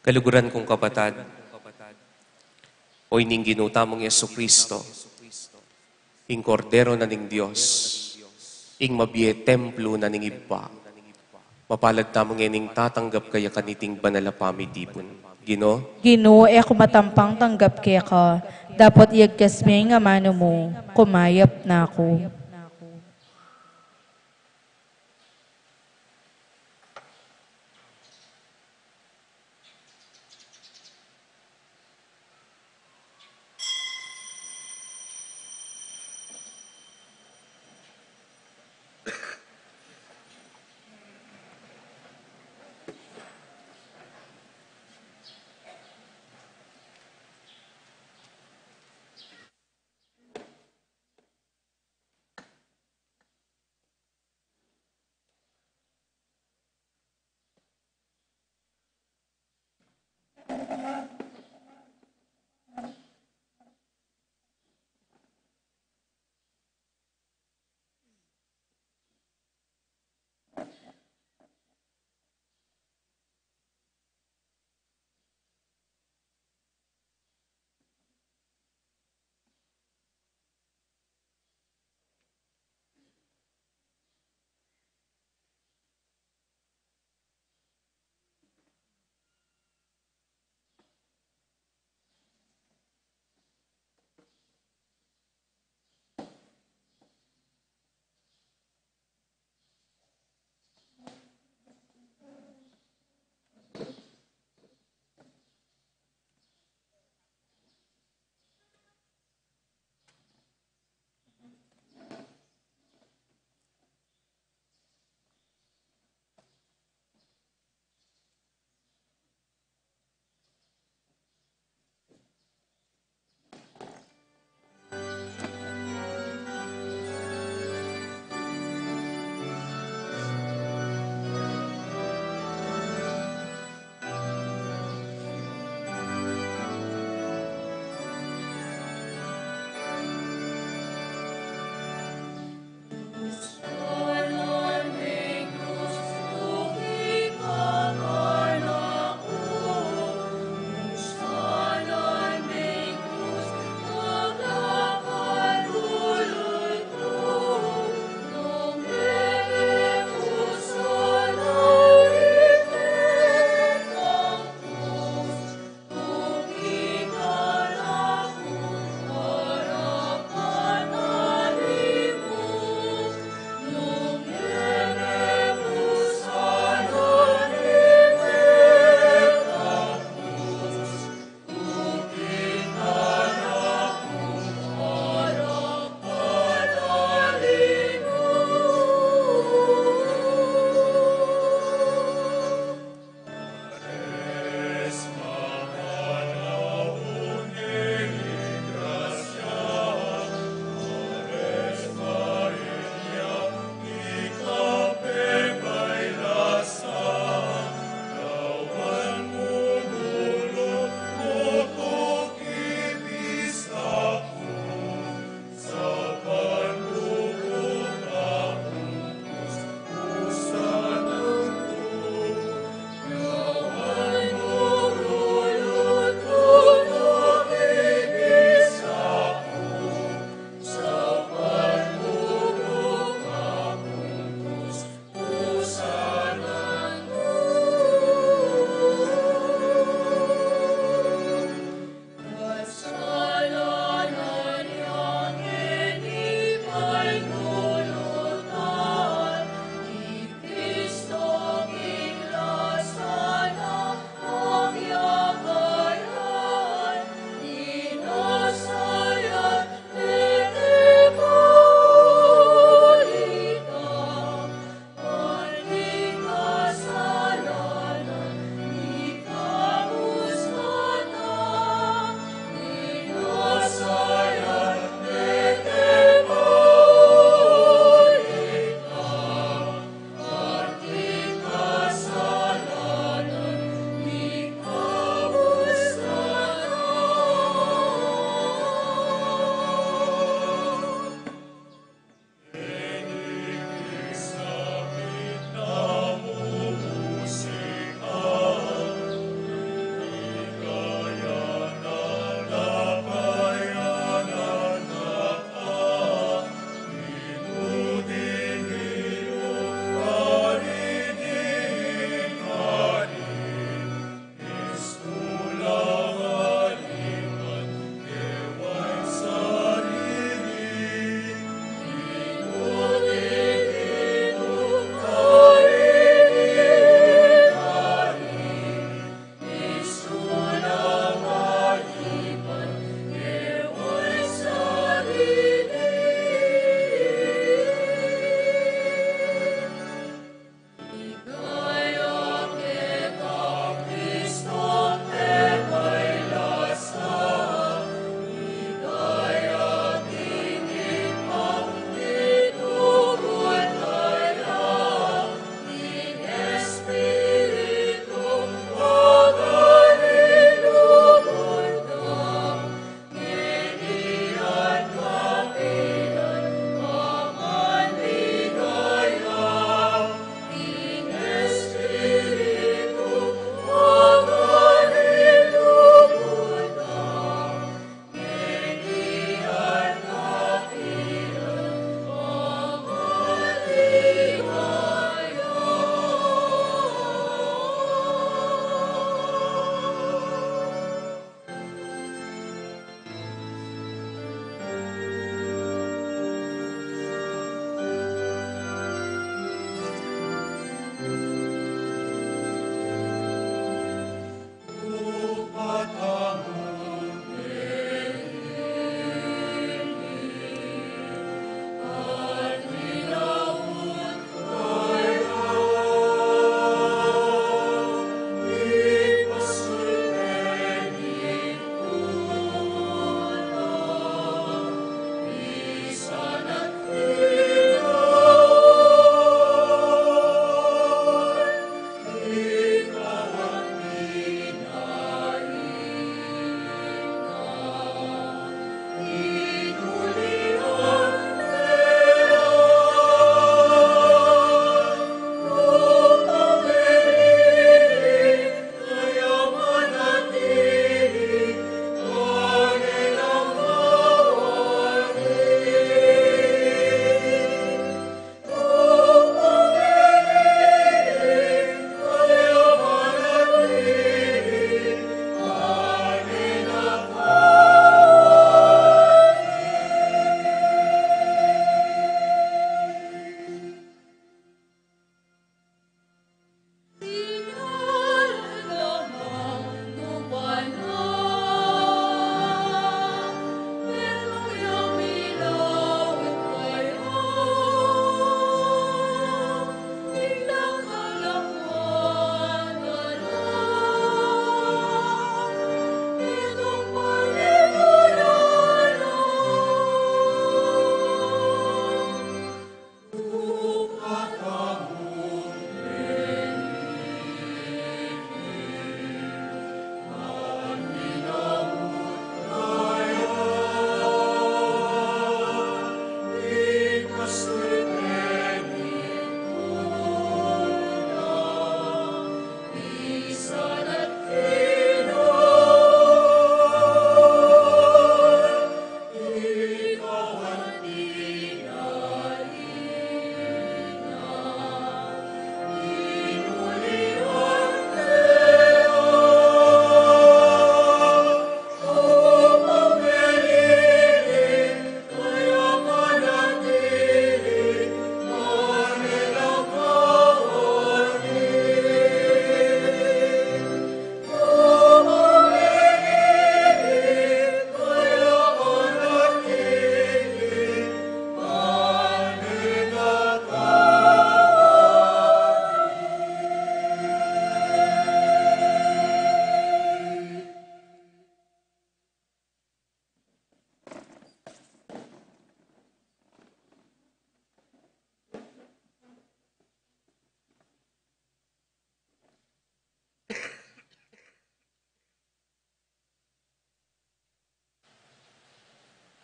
Kaluguran kung kapatad, o ining Ginu tamung Jesucristo, ing Kordero na ning Dios, ing mabie templo na ning Ibpa. Mapalad tamu ngening tatanggap kaya kaniting banal a pamitipun. Ginu, Ginu, e ku matampang tanggap keka, dapot iyagkas me ing amanu mu, kumayap na ku.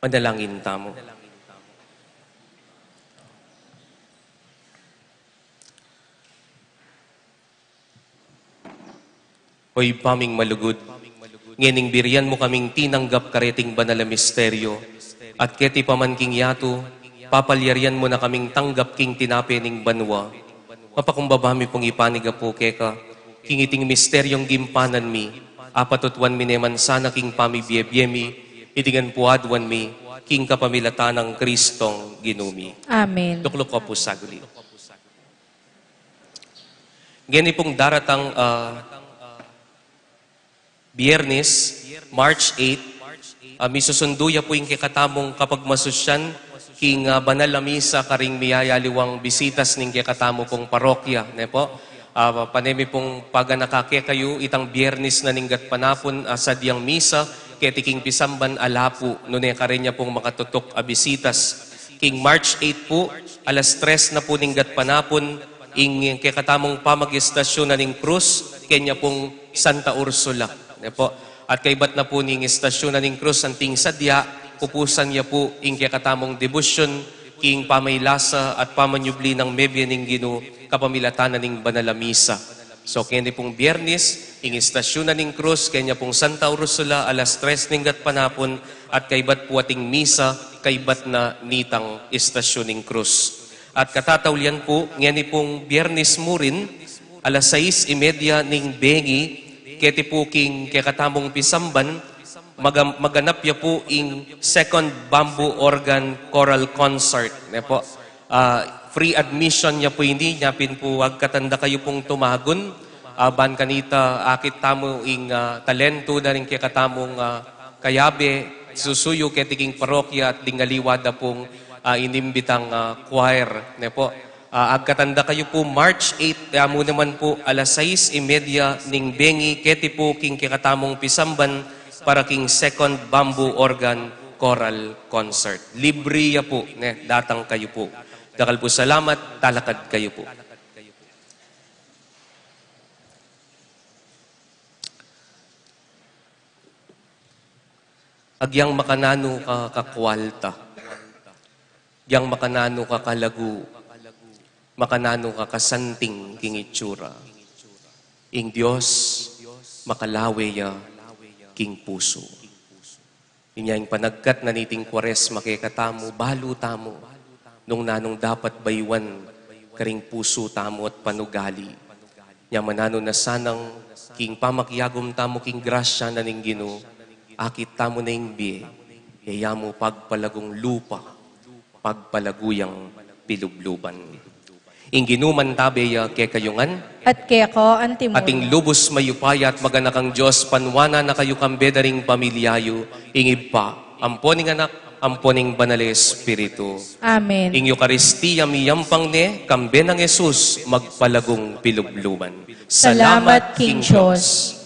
Manalangin tamu. O Ibpa ming malugud, ngening birian mu kaming tinanggap kareting banal a misteryo, at keti pa man king yatu, papalyarian mu na kaming tanggap king tinape ning banua. Mapakumbaba mi pung ipanigapu keka, king iting misteryong gimpanan mi, apatutuan mi ne man sana king pamibie-bie mi, iti ngan pu aduan mi, king kapamilatan nang Kristong Ginu mi. Amen. Tukluk ko pu saguli. Ngeni pung daratang, ah, Biyernes, March eight, ah, misusundu ya pu ing kekatamung kapagmasusyan king, ah, banal a misa karing miyayaliwang bisitas ning kekatamu pung parokya, ne pu? Ah, pane mi pung paganaka kekayu, itang Biyernes na ning gatpanapun, ah, sadyang misa, keti king pisamban ala pu, nune kareng ya pung makatutuk a bisitas. King March eight pu, alas tres na pu ning gatpanapun, ing kekatamung pamag-istasyunan ning krus, kenya pung Santa Ursula. Ne pu? At kaybat na pu ning istasyunan ning krus anting sadya, pupusan ya pu ing kekatamung debosyon, king pamaylasa at pamanyubli nang mebie ning Ginu, kapamilatan na ning banal a misa. So, keni pung Biyernes, ing istasyunan ning krus, kenya pung Santa Ursula, alas tres ning gatpanapun, at kaybat pu ating misa, kaybat na nitang istasyun ning krus. At katataulian pu, ngeni pung Biyernes mu rin, alas sais y media ning bengi, keti pu king kekatamung pisamban, maga-, maganap ya pu ing Second Bamboo Organ Choral Concert, ne pu? Ah, free admission ya pu ini, nya pin pu agkatan da kayu pung tumagun, ah, ban kanita akit tamu ing, ah, talentu da ring kekatamung, ah, kayabe, susuyu keti king parokya at ding aliwa da pung, ah, inimbitang, ah, choir, ne pu? Ah, agkatan da kayu pu March eight, ya mu naman pu alas sais y media ning bengi, keti pu king kekatamung pisamban para king Second Bamboo Organ Choral Concert. Libre ya pu, ne, datang kayu pu. Dakal pu salamat, talakad kayu pu. Agyang makananu ka kakwalta, agyang makananu ka kalagu, makananu ka kasanting king itsura, ing Dios makalawe ya king pusu. Inya ing panagkat na niting Kuaresma kekatamu, balu tamu nung nanung dapat bayuan karing pusu tamu at panugali. Nya mananu na sanang king pamakiagum tamu king grasya na ning Ginu, akit tamu na ing bie, e ya mu pagpalagung lupa, pagpalagu yang pilubluban. Ing Ginu mantabe ya kekayu ngan. At keka antimurin. Ating lubus mayupaya at maganakang Dios, panuanan na kayu kambe da ring pamilya yu, ing Ibpa, ampo ning Anak, ampo ning Banal a Espiritu. Amen. Ing Eukaristia miyampang ne kambe nang Jesus, magpalagung pilubluban. Salamat king Dios.